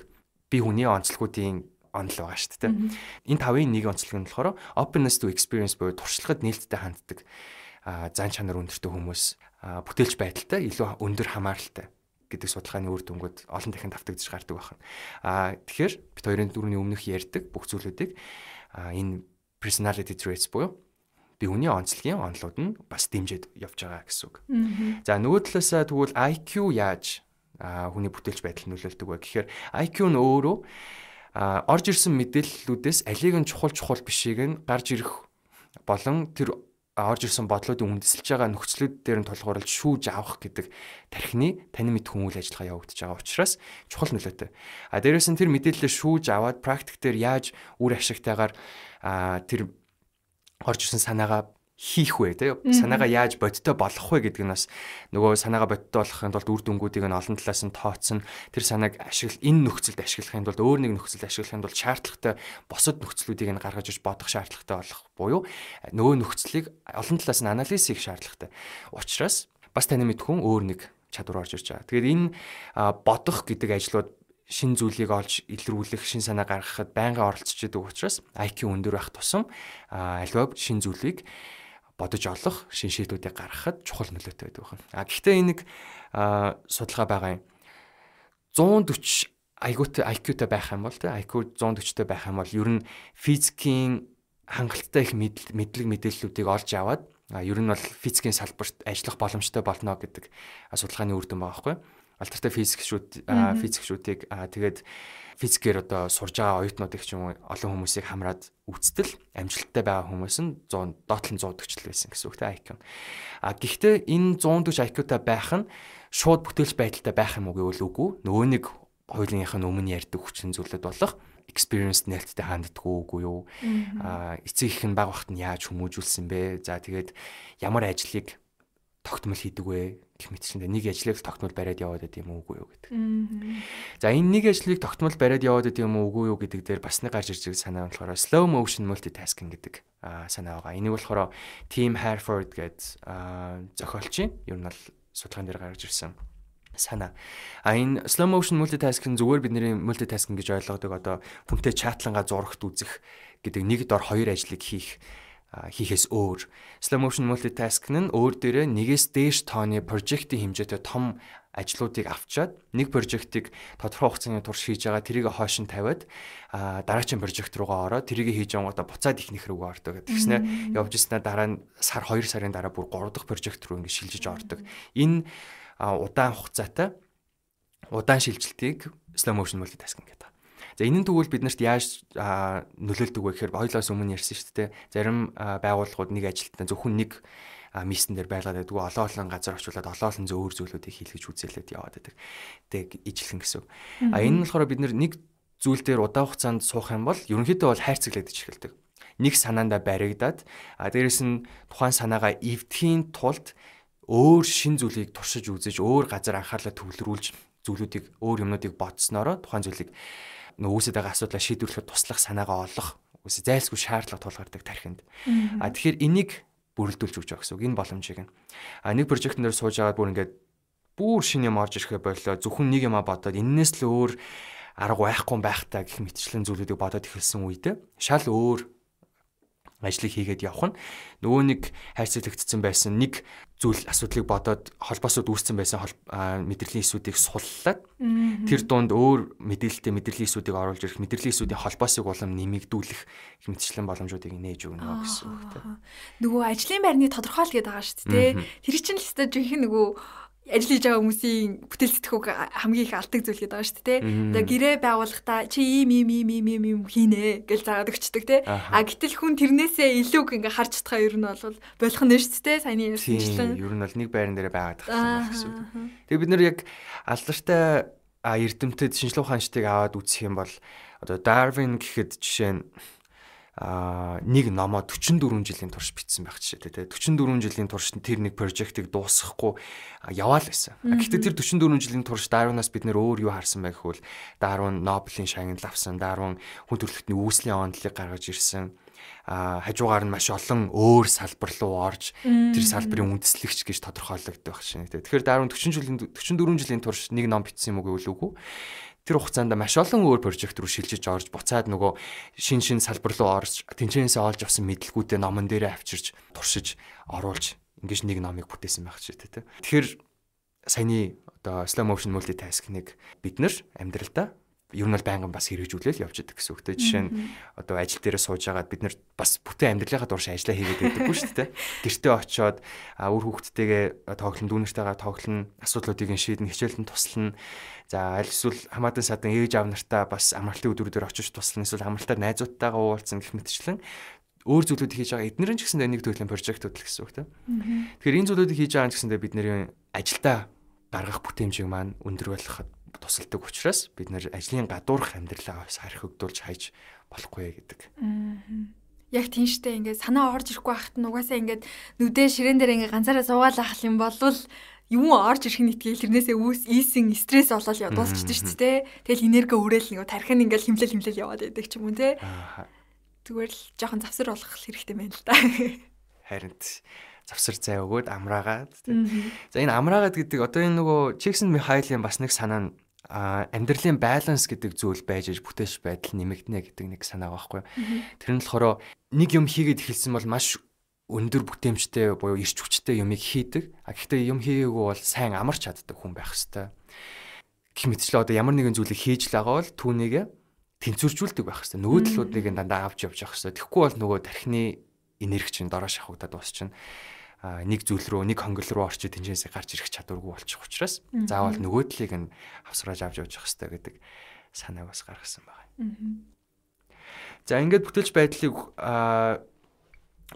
би хүний онцлогуудын онол байгаа шүү дээ. Энэ 5-ын нэг онцлог нь болохоор openness to experience буюу туршлагад нээлттэй ханддаг зан чанар өндөртэй хүмүүс бүтээлч байдалтай илүү өндөр хамааралтай гэдэг судалгааны үр дүнгууд олон дахин давтагдж гардаг байна. Тэгэхээр бид хоёрын дөрөвний өмнөх ярьдаг бүх зүйлүүдийг энэ personality traits буюу би хүний онцлогийн онолууд нь бас дэмжиж явж байгаа гэсэн үг. За нөгөө талаасаа тэгвэл IQ яаж хүний бүтээлч байдал нөлөөлдөг вэ гэхээр IQ нь өөрөө орж ирсэн мэдээллүүдээс алийг нь чухал чухал бишийг нь гарч ирэх болон тэр орж ирсэн бодлоодын үндэслэж байгаа нөхцлүүд дээр нь тулгуурлаж шүүж авах гэдэг тархины танин мэдхүн үйл ажиллагаа явагдаж байгаа учраас чухал нөлөөтэй. Дээрээс нь тэр мэдээлэлээ шүүж аваад практик дээр яаж үр ашигтайгаар тэр орж ирсэн санаагаа хийх вэ, тэ санаагаа яаж бодиттой болгох вэ гэдэг нь бас нөгөө санаагаа бодиттой болгохын тулд үр дүнгуудыг нь олон талаас нь тооцсон, тэр санааг ашигла энэ нөхцөлд ашиглахын тулд өөр нэг нөхцөлд ашиглахын тулд шаардлагатай бусад нөхцлүүдийг нь гаргаж иж бодох шаардлагатай болох буюу нөгөө нөхцөлийг олон талаас нь анализ хийх шаардлагатай. Учраас бас таны мэдхүн өөр нэг чадвар орж ирж байгаа. Тэгэхээр энэ бодох гэдэг ажлууд шин зүйлийг олж илрүүлэх, шин санаа гаргахад байнга оролцож идэг учраас IQ өндөр байх тусам аливаа шин зүйлийг бодож олох, шин шийдлүүдийг гаргахад чухал нөлөөтэй байдаг байна. Гэхдээ энэ нэг судалгаа байгаа юм. 140 IQ-тай байх юм бол тэ IQ 140-тай байх юм бол ер нь физикийн хангалттай их мэдлэг мэдээллүүдийг олж аваад ер нь бол физикийн салбарт ажиллах боломжтой болно гэдэг судалгааны үр дүн байгаа байхгүй юу? Алдартай физикчүүдийг тэгээд физикээр одоо сурж байгаа оюутнуудыг ч юм уу олон хүмүүсийг хамраад үцтэл амжилттай байгаа хүмүүс нь 100 доотлон 140 л байсан гэсэн үг те IQ. Гэхдээ энэ 140 IQ-тай байх нь шууд бүтээлч байдалтай байх юм уу гэвэл үгүй. Нөгөө нэг хоёулынх нь өмнө ярьдаг хүчин зүйлүүд болох experience нээлттэй ханддаггүй үгүй юу? Эцэг их нь баг багт нь яаж хүмүүжүүлсэн бэ? За тэгээд ямар ажлыг тогтмол хийдэг вэ гэх мэтчлэн нэг ажлыг тогтмол бариад яваад байд юм уу үгүй юу гэдэг. За энэ нэг ажлыг тогтмол бариад яваад байд юм уу үгүй юу гэдэг дээр бас нэг гарч ирж байгаа санаа нь болохоор slow motion multitasking гэдэг санаа байгаа. Энийг болохоор Tim Harford гэдэг зохиолчийн ер нь бол судалгаан дээр гаргаж ирсэн санаа. А энэ slow motion multitasking зүгээр бидний multitasking гэж ойлгодог одоо хүнтэй чатлангаа зурагт үзэх гэдэг нэг дор хоёр ажлыг хийхээс өөр. Slow motion multitasking нь өөр дээрээ нэгээс дээш тооны прожектийн хэмжээтэй том ажлуудыг авчаад нэг прожектыг тодорхой хугацааны турш хийж байгаа тэрийг хойш нь тавиад дараагийн прожект руугаа ороод тэрийг хийж явангуудаа буцаад ихнийх рүүгээ ордог. Тэгснэ явж ирснээр дараа нь сар 2 сарын дараа бүр 3 дахь прожект руу ингэ шилжиж ордог. Энэ удаан хугацаатай удаан шилжилтийг slow motion multitasking гэдэг. За энэ нь тэгвэл бид нарт яаж нөлөөлдөг вэ гэхээр хоёулаас өмнө ярьсан шүү дээ. Зарим байгууллагууд нэг ажилтнаа зөвхөн нэг миссен дээр байлгаад байдаг. Олон олон газар очиулаад олон олон өөр зүйлүүдийг хийлгэж үзээлээд яваад байдаг. Тэг ижилхэн гэсэн үг. А энэ нь болохоор бид нэг зүйл дээр удаан хугацаанд суух юм бол ерөнхийдөө бол хайрцаглагдаж эхэлдэг. Нэг санаандаа баригдаад дээрэс нь тухайн санаагаа эвдэхийн тулд өөр шин зүйлийг туршиж үзэж, өөр газар анхаарлаа төвлөрүүлж зүйлүүдийг өөр юмнуудыг бодсноороо тухайн зүйлийг нөөсөд байгаа асуудлаа шийдвэрлэхэд туслах санаагаа олох үгүй зайлсгүй шаардлага тулгардаг тархинд. А тэгэхээр энийг бүрэлдүүлж өгч байгаа гэсэн үг. Энэ боломжийг нь. А нэг прожектн дээр сууж аваад бүр ингээд бүр шинэ юм орж ирэхэ боллоо. Зөвхөн нэг юм бодоод энэнээс л өөр арга байхгүй байх таа гэх мэтчлэн зүйлүүдийг бодоод эхэлсэн үедээ шал өөр ажлыг хийгээд явах нь нөгөө нэг хайрцаглагдсан байсан нэг зүйл асуудлыг бодоод холбоосууд үүссэн байсан мэдрэлийн эсүүдийг суллаад тэр дунд өөр мэдээлэлтэй мэдрэлийн эсүүдийг оруулж ирэх мэдрэлийн эсүүдийн холбоосыг улам нэмэгдүүлэх хэмтчлэн боломжуудыг нээж өгнө гэсэн үг тийм. Нөгөө ажлын байрны тодорхойлол гэдэг байгаа шүү дээ. Тэр чинь л өстой жинхэнэ нөгөө ажил хийж байгаа хүмүүсийн бүтээл сэтгхүүг хамгийн их алдаг зүйл гэдэг байгаа шүү дээ. Одоо гэрээ байгуулахдаа чи ийм ийм ийм ийм ийм юм хийнэ гэж заагаад өгчдөг те. А гэтэл хүн тэрнээсээ илүү ингээ харж чадхаа ер нь бол болох нь шүү дээ. Саяны ярьсанчлан. Ер нь бол нэг байран дээр байгаад тах юм гэсэн үг. Тэгээ бид нар яг алдартай эрдэмтэд шинжлэх ухаанчдыг аваад үзэх юм бол одоо Дарвин гэхэд жишээ нь нэг номоо 44 жилийн турш бичсэн байх жишээтэй те 44 жилийн турш тэр нэг прожектыг дуусгахгүй яваал байсан. Гэхдээ тэр 44 жилийн турш Дарвинаас бид нэр өөр юу харсан бэ гэхвэл Дарвин Нобелийн шагнал авсан, Дарвин хүн төрөлхтний үүслийн онолыг гаргаж ирсэн. Хажуугаар нь маш олон өөр салбар руу орж тэр салбарын үндэслэгч гэж тодорхойлогдох шинэ те. Тэгэхээр Дарвин 44 жилийн турш нэг ном бичсэн юм уу гэвэл үгүй. Тэр хугацаанд маш олон өөр прожект руу шилжиж орж буцаад нөгөө шин шин салбар руу орж тэнцэнээсээ олж авсан мэдлэгүүдээ номон дээрээ авчирч туршиж оруулж ингэж нэг номыг бүтээсэн байх ч тийм. Тэгэхээр саяны одоо slow motion multitasking-ыг бид нар амьдралдаа ер нь бол байнгын бас хэрэгжүүлэл явж идэг гэсэн үг те. Жишээ нь одоо ажил дээрээ сууж байгаад бид нар бас бүтэн амьдралынхаа турш ажиллаа хийгээд байдаггүй шүү дээ. Гэртээ очиод үр хүүхдтэйгээ тоглон, дүүнэртэйгээ тоглон, асуудлуудыг нь шийднэ, хичээлд нь туслана. За аль эсвэл хамаатан садан ээж аав нартаа бас амралтын өдрүүдээр очиж туслана, эсвэл амралтаар найзуудтайгаа уулзсан гэх мэтчлэн өөр зүйлүүд хийж байгаа. Эднэр нь ч гэсэндээ нэг төрлийн прожектууд л гэсэн үг те. Тэгэхээр энэ зүйлүүдийг хийж байгаа нь гэсэндээ бидний ажилдаа гаргах бүтээмжийг маань өндөр болгоход тусалдаг учраас бид нэр ажлын гадуурх амьдралаа бас хархигдуулж хайж болохгүй гэдэг. Яг тийм штэ ингээд санаа орж ирэхгүй байхад нь угаасаа ингээд нүдээ ширээн дээр ингээд ганцаараа суугаал ах юм болвол юм орж ирэх нь итгээл тэрнээсээ үүс ийсэн стресс болол дуусчихдээ шүү дээ. Тэгэл энерги өрөөл нэг тархин ингээд химлэл химлэл яваад байдаг ч юм уу те. Зүгээр л жоохон завсар болгох хэрэгтэй байна л да. Харин завсар зай өгөөд амраагаад тийм. За энэ амраагаад гэдэг одоо энэ нөгөө Чиксэн Михайлын бас нэг санаа нь амьдралын баланс гэдэг зүйл байж аж бүтээш байдал нэмэгдэнэ гэдэг нэг санаа байхгүй. Тэр нь болохоор нэг юм хийгээд эхэлсэн бол маш өндөр бүтээмжтэй буюу эрч хүчтэй юмыг хийдэг. А гэхдээ юм хийгээгүй бол сайн амарч чаддаг хүн байх хэвээр. Гэх мэтчлээ одоо ямар нэгэн зүйлийг хийж л байгаа бол түүнийг тэнцвэржүүлдэг байх хэвээр. Нөгөө талуудыг дандаа авч явж явах хэвээр. Тэгэхгүй бол нөгөө тархины энерги чинь дороо шахагдаад дуусчихна. Нэг зүйл рүү, нэг хонгол руу орчиж тэнцэнээсээ гарч ирэх чадваргүй болчих учраас заавал нөгөө талыг нь авсрааж авч явж явах хэрэгтэй гэдэг санааг бас гаргасан байгаа. За ингээд бүтээлч байдлыг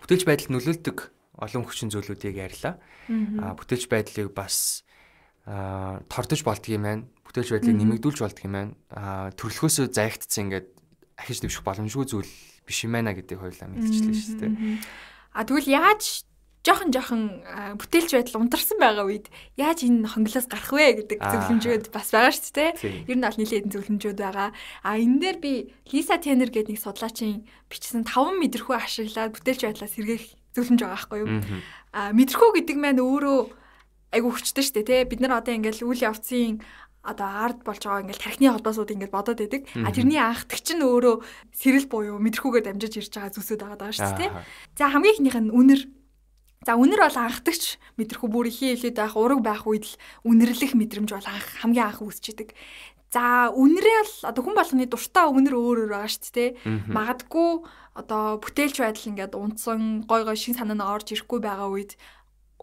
бүтээлч байдалд нөлөөлдөг олон хүчин зүйлүүдийг ярьлаа. Бүтээлч байдлыг бас тордож болдго юм байна. Бүтээлч байдлыг нэмэгдүүлж болдго юм байна. Төрөлхөөсөө заягдсан ингээд ахиж дэвших боломжгүй зүйл биш юм байна гэдгийг хоёулаа мэдчихлээ шүү дээ. А тэгвэл яаж Жохон бүтээлч байдал унтарсан байгаа үед яаж энэ хонглоос гарах вэ гэдэг зөвлөмжүүд бас байгаа шүү дээ. Ер нь бол нэлээд зөвлөмжүүд байгаа. А энэ дээр би Лиса Теннер гэдэг нэг судлаачийн бичсэн 5 мэдрэхүй ашиглаад бүтээлч байдлаас сэргээх зөвлөмж байгаа байхгүй юу? А мэдрэхүй гэдэг маань өөрөө айгүй хүчтэй шүү дээ, тий. Бид нар одоо ингээл үйл явцын одоо ард болж байгаа ингээл тархины холбоосууд ингээд бодоод байдаг. А тэрний анхдагч нь өөрөө сэрэл буюу мэдрэхүйгээр дамжиж ирж байгаа зүйлсүүд байгаа шүү дээ, тий. За хамгийн ихнийх нь үнэр. За үнэр бол анхдагч мэдрэхүй бүр ихийн илүүд байх, ураг байх үед л үнэрлэх мэдрэмж бол анх хамгийн анх үүсчихэд. За үнэрээ л одоо хүн болгоны дуртай үнэр өөр өөр байгаа шүү дээ. Магадгүй одоо бүтээлч байдал ингээд унтсан, гой гой шин санаа нь орж ирэхгүй байгаа үед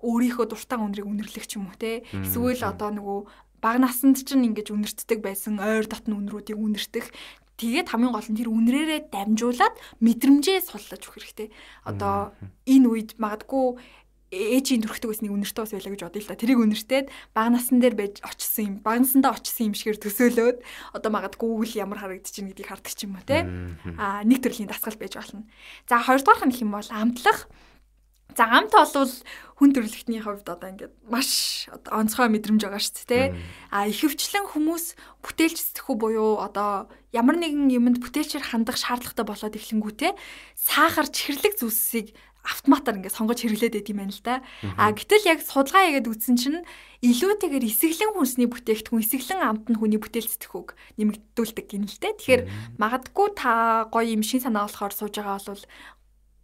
өөрийнхөө дуртай үнэрийг үнэрлэх ч юм уу те. Эсвэл одоо нөгөө бага наснд чинь ингэж үнэртдэг байсан ойр дотны үнрүүдийг үнэртэх. Тэгээд хамгийн гол нь тэр үнрээрээ дамжуулаад мэдрэмжээ суллаж өгөх хэрэгтэй. Одоо энэ үед магадгүй ээжийн төрхтөг байсныг үнэртэй бас байлаа гэж бодъё л да. Тэрийг үнэртээд бага насн дээр байж очсон юм. Бага насндаа очсон юм шигээр төсөөлөөд одоо магадгүй үйл ямар харагдаж байна гэдгийг хардаг ч юм уу те. Аа нэг төрлийн дасгал байж болно. За хоёрдугаарх нь гэх юм бол амтлах. За амт бол хүн төрөлхтний хувьд одоо ингээд маш онцгой мэдрэмж байгаа шүү дээ. А ихэвчлэн хүмүүс бүтээлч сэтгэхүй буюу одоо ямар нэгэн юмд бүтээлчээр хандах шаардлагатай болоод эхлэнгүүтээ сахар чихэрлэг зүйлсийг автоматар ингээд сонгож хэрэглээд байд юм байна л да. А гэтэл яг судалгаа хийгээд үзсэн чинь илүүтэйгээр исгэлэн хүнсний бүтээгдэхүүн, исгэлэн амт нь хүний бүтээл сэтгэхүйг нэмэгдүүлдэг гин л дээ. Тэгэхээр магадгүй та гоё юм шин санаа болохоор сууж байгаа бол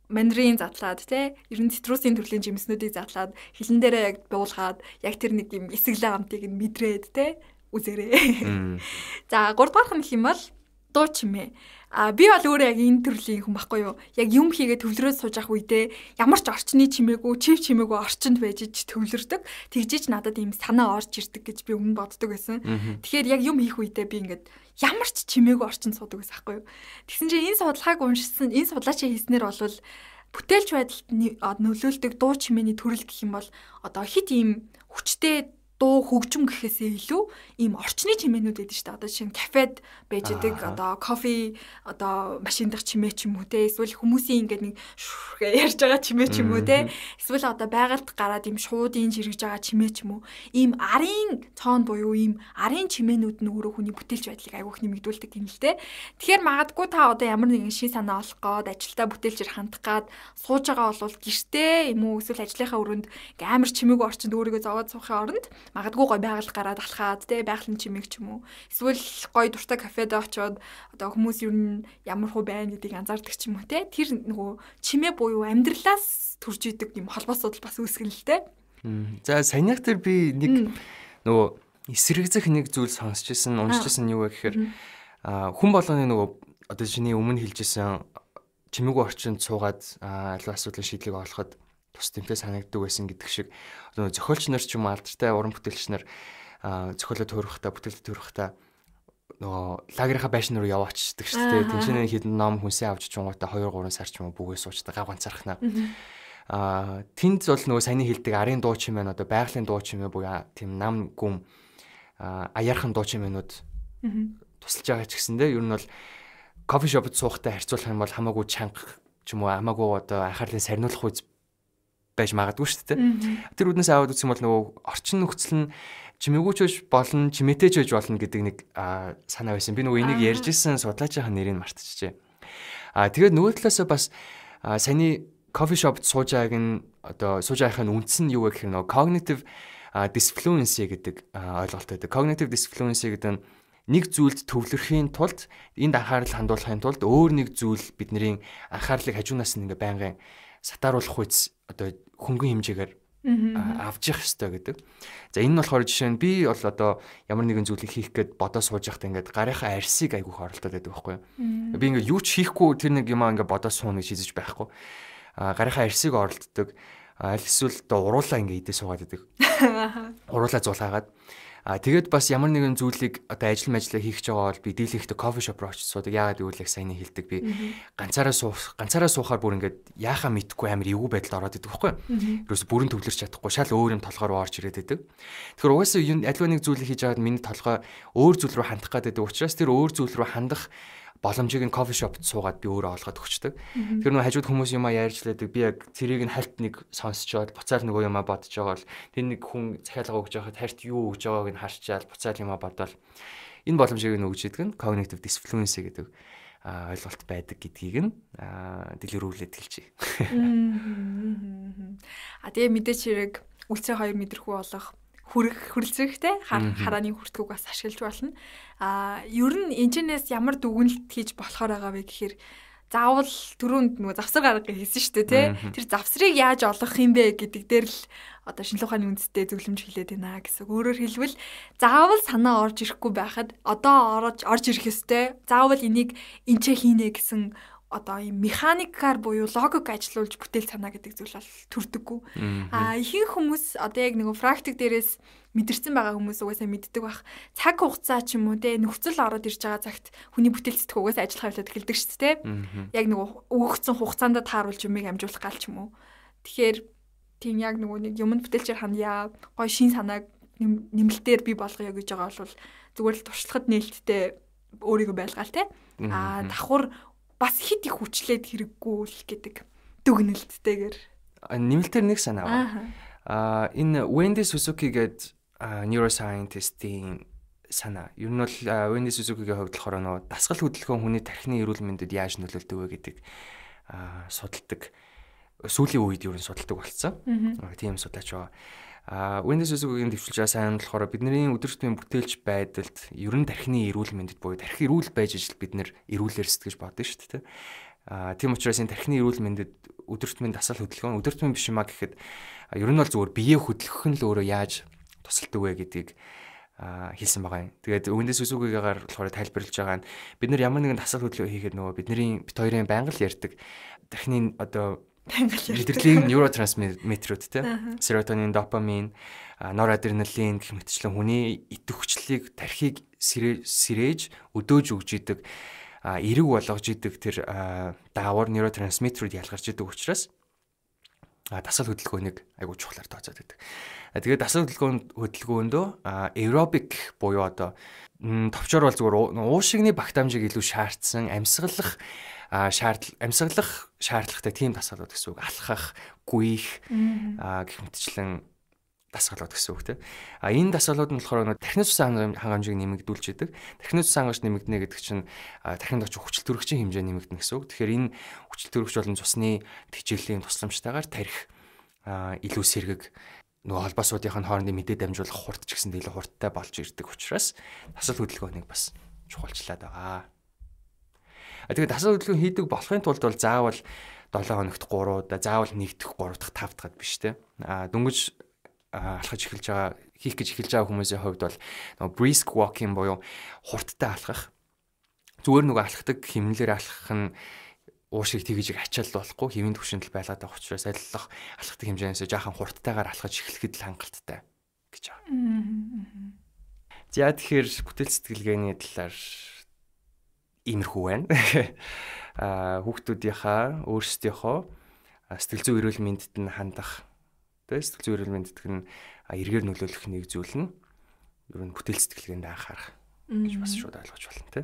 мандарин задлаад те, ер нь цитрусын төрлийн жимснүүдийг задлаад хилэн дээрээ яг буулгаад яг тэр нэг юм исгэлэн амтыг нь мэдрээд те үзээрэй. За гуравдугаарх нь гэх юм бол дуу чимээ. А би бол өөрөө яг энэ төрлийн хүн байхгүй юу? Яг юм хийгээ төвлөрөөд сууж авах үедээ ямар ч орчны чимээгүй, чив чимээгүй орчинд байж ич төвлөрдөг. Тэгжиж надад ийм санаа орж ирдэг гэж би өмнө боддог байсан. Тэгэхээр яг юм хийх үедээ би ингээд ямар ч чимээгүй орчинд суудаг байсан байхгүй юу? Тэгсэн чинь энэ судалгааг уншсан, энэ судлаачийн хийснээр бол бүтээлч байдалд нөлөөлдөг дуу чимээний төрөл гэх юм бол одоо хит ийм хүчтэй дуу хөгжим гэхээсээ илүү ийм орчны чимээнүүд байдаг шүү дээ. Одоо жишээ нь кафед байж идэг одоо кофе одоо машин дах чимээ ч юм уу те. Эсвэл хүмүүсийн ингээд нэг шүрхээ ярьж байгаа чимээ ч юм уу те. Эсвэл одоо байгальд гараад ийм шуудын жиргэж байгаа чимээ ч юм уу. Ийм арын цоон буюу ийм арын чимээнүүд нь өөрөө хүний бүтээлч байдлыг айгүйх нэмэгдүүлдэг юм л те. Тэгэхээр магадгүй та одоо ямар нэгэн шин санаа олох гээд ажилдаа бүтээлчээр хандах гээд сууж байгаа бол гэртээ юм уу эсвэл ажлынхаа өрөөнд амар чимээгүй орчинд өөрийгөө зовоод суухын оронд магадгүй гой байгаль гараад алхаад те байгалийн чимээг ч юм уу эсвэл гой дуртай кафед очиод одоо хүмүүс ер нь ямар хуу байна гэдгийг анзаардаг ч юм уу те. Тэр нөгөө чимээ буюу амьдралаас төрж идэг юм холбоосууд бас үүсгэн л те. За саяных дээр би нэг нөгөө эсрэгцэх нэг зүйл сонсч ирсэн, уншиж ирсэн юу вэ гэхээр хүн болгоны нөгөө одоо чиний өмнө хэлжсэн чимээгүй орчинд суугаад аливаа асуудлын шийдлийг олоход тус тэмтэй санагддаг байсан гэдэг шиг одоо зохиолч нар ч юм уу алдартай уран бүтээлч нар зохиолоо төрөхтэй бүтээлд төрөхтэй нөгөө лагерийнхаа байшин руу яваа очдог шүү дээ. Тэнцэнэ хэдэн ном хүнсээ авч чунгуудаа 2 3 сар ч юм уу бүгээ суучдаг гав ганцаархнаа. Тэнд бол нөгөө саяны хэлдэг арын дуу чимээ нь одоо байгалийн дуу чимээ буюу тийм нам гүм аяархан дуу чимээнүүд тусалж байгаа ч гэсэндээ ер нь бол кофе шопд суухтай харьцуулах юм бол хамаагүй чанга ч юм уу хамаагүй одоо анхаарлын сарниулах үз байж магадгүй шүү дээ. Тэр үднээс аваад үзэх юм бол нөгөө орчин нөхцөл нь чимээгүй ч байж болно, чимээтэй ч байж болно гэдэг нэг санаа байсан. Би нөгөө энийг ярьж исэн судлаачийн нэрийг мартчихжээ. Тэгээд нөгөө талаасаа бас саяны кофе шопд сууж байгааг нь одоо сууж байхын үндс нь юу вэ гэхээр нөгөө cognitive disfluency гэдэг ойлголт байдаг. Cognitive disfluency гэдэг нь нэг зүйлд төвлөрөхийн тулд энд анхаарал хандуулахын тулд өөр нэг зүйл бидний анхаарлыг хажуунаас нь ингээ байнгын сатааруулах үз одоо хөнгөн хэмжээгээр авч явах ёстой гэдэг. За энэ нь болохоор жишээ нь би бол одоо ямар нэгэн зүйлийг хийх гээд бодоо сууж байхдаа ингээд гарынхаа арсыг айгүйх оролдоод байдаг байхгүй юу. Би ингээд юу ч хийхгүй тэр нэг юмаа ингээд бодоо сууна гэж хийжиж байхгүй. Гарынхаа арсыг оролддог. Аль эсвэл одоо уруулаа ингээд идээ суугаад байдаг. Уруулаа зулгаагаад. Тэгээд бас ямар нэгэн зүйлийг одоо ажил мэжлээ хийх гэж байгаа бол би дийлэнхдээ кофе шоп руу очиж суудаг. Яагаад гэвэл яг саяны хэлдэг би ганцаараа суухаар бүр ингээд яахаа мэдхгүй амар эвгүй байдалд ороод идэг байхгүй юу. Ерөөсө бүрэн төвлөрч чадахгүй шал өөр юм толгой руу орж ирээд идэг. Тэгэхээр угаасаа аливаа нэг зүйлийг хийж байгаад миний толгой өөр зүйл рүү хандах гэдэг учраас тэр өөр зүйл рүү хандах Боломжийг нь кофе шопд суугаад би өөрөө олгоод өгчдөг. Тэр нөгөө хажууд хүмүүс юмаа ярьж лээдэг. Би яг цэрийг нь хальт нэг сонсчоод буцаал нөгөө юмаа бодож байгаа бол тэр нэг хүн захиалга өгж байхад харьт юу өгж байгааг нь харчаал буцаал юмаа бодоол энэ боломжийг нь өгч идэг нь cognitive disfluency гэдэг ойлголт байдаг гэдгийг нь дэлгэрүүлээд хэлчихье. А тэгээ мэдээч хэрэг үлцээ хоёр мэдрэхүү болох хүрэх хүрэлцэхтэй харааны хүртгүүг бас ашиглаж болно. А ер нь энэчнээс ямар дүгнэлт хийж болохоор байгаа вэ гэхээр заавал түрүүнд нөгөө завсар гаргах хэлсэн шүү дээ, тий. Тэр завсрыг яаж олох юм бэ гэдэг дээр л одоо шинжилгээ ухааны үндэстэй зөвлөмж хэлээд байна гэсэн. Өөрөөр хэлбэл заавал санаа орж ирэхгүй байхад одоо орж ирэх ёстой. Заавал энийг энчээ хийнэ гэсэн одоо ийм механикаар буюу логик ажилуулж бүтээл санаа гэдэг зүйл бол төрдөггүй. А ихэнх хүмүүс одоо яг нөгөө практик дээрээс мэдэрсэн байгаа хүмүүс угаасаа мэддэг бах. Цаг хугацаа ч юм уу те нөхцөл ороод ирж байгаа цагт хүний бүтээл сэтгэх угаасаа ажиллах явдлаад эхэлдэг шүү дээ. Яг нөгөө өгөгдсөн хугацаанд тааруулж юмыг амжуулах гал ч юм уу. Тэгэхээр тийм яг нөгөө нэг юмд бүтээлчээр хандъя, гой шин санааг нэмэлтээр бий болгоё гэж байгаа бол зүгээр л туршлагад нээлттэй өөрийгөө байлгаал те. А давхар бас хит их хүчлээд хэрэггүй л гэдэг дүгнэлттэйгээр. Нэмэлтээр нэг санаа байна. Аа энэ Wendy Suzuki гээд neuroscientist-ийн санаа. Ер нь бол Wendy Suzuki-гийн хувьд болохоор нөгөө дасгал хөдөлгөөн хүний тархины эрүүл мэндэд яаж нөлөөлдөг вэ гэдэг судалдаг. Сүүлийн үед ер нь судалдаг болсон. Тийм судлаач байгаа. Wendy Suzuki-гийн дэвшилж байгаа сайн нь болохоор бидний өдөр тутмын бүтээлч байдалд ер нь тархины эрүүл мэндэд буюу тархи эрүүл байж ижил бид нэр эрүүлэр сэтгэж бодно шүү дээ. Тийм учраас энэ тархины эрүүл мэндэд өдөр тутмын дасгал хөдөлгөөн өдөр тутмын биш юмаа гэхэд ер нь бол зүгээр бие хөдөлгөх нь л өөрөө яаж тусалдаг вэ гэдгийг хэлсэн байгаа юм. Тэгээд Wendy Suzuki-гаар болохоор тайлбарлаж байгаа нь бид нар ямар нэгэн дасгал хөдөлгөөн хийхэд нөгөө бидний бит хоёрын байнга л ярьдаг тархины одоо мэдрэлийн нейротрансмиттерүүд те серотонин, допамин, норадреналин гэх мэтчлэн хүний идэвхжлийг тархийг сэрээж өдөөж өгж идэг, эрэг болгож идэг тэр даавар нейротрансмиттерүүд ялгарч идэг учраас дасгал хөдөлгөөнийг айгуу чухлаар тооцоод байдаг. Тэгээд дасгал хөдөлгөөндөө аэробик буюу одоо товчоор бол зүгээр уушигны багтаамжийг илүү шаардсан амьсгалах шаардлагатай тийм дасгалууд гэсэн үг. Алхах, гүйх гэх мэтчлэн дасгалууд гэсэн үг тийм. А энэ дасгалууд нь болохоор тархины цусан хангамжийг нэмэгдүүлж идэг. Тархины цусан хангамж нэмэгдэнэ гэдэг чинь тархинд очих хүчил төрөгчийн хэмжээ нэмэгдэнэ гэсэн үг. Тэгэхээр энэ хүчил төрөгч болон цусны тэжээлийн тусламжтайгаар тархи илүү сэргэг нөгөө холбоосуудын хоорондын мэдээ дамжуулах хурд ч гэсэн илүү хурдтай болж ирдэг учраас дасгал хөдөлгөөнийг бас чухалчлаад байгаа. Тэгээд дасгал хөдөлгөөн хийдэг болохын тулд бол заавал 7 хоногт 3 удаа, заавал 1 дахь, 3 дахь, 5 дахь биш те. Дөнгөж алхаж эхэлж байгаа, хийх гэж эхэлж байгаа хүмүүсийн хувьд бол нөгөө brisk walking буюу хурдтай алхах. Зүгээр нөгөө алхдаг хэмнэлээр алхах нь уушиг тэгж ачаал болохгүй хэвийн түвшинд л байлгаад байгаа учраас аллах алхдаг хэмжээнээс жаахан хурдтайгаар алхаж эхлэхэд л хангалттай гэж байгаа. За тэгэхээр бүтээл сэтгэлгээний талаар иймэрхүү байна. Хүүхдүүдийнхаа өөрсдийнхөө сэтгэл зүйн эрүүл мэндэд нь хандах, тэ сэтгэл зүйн эрүүл мэндэд нь эргээр нөлөөлөх нэг зүйл нь ер нь бүтээл сэтгэлгээнд анхаарах гэж бас шууд ойлгож байна, тэ.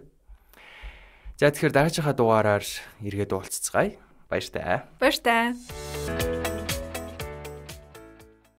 За тэгэхээр дараагийнхаа дугаараар эргээд уулзцгаая. Баяртай. Баяртай.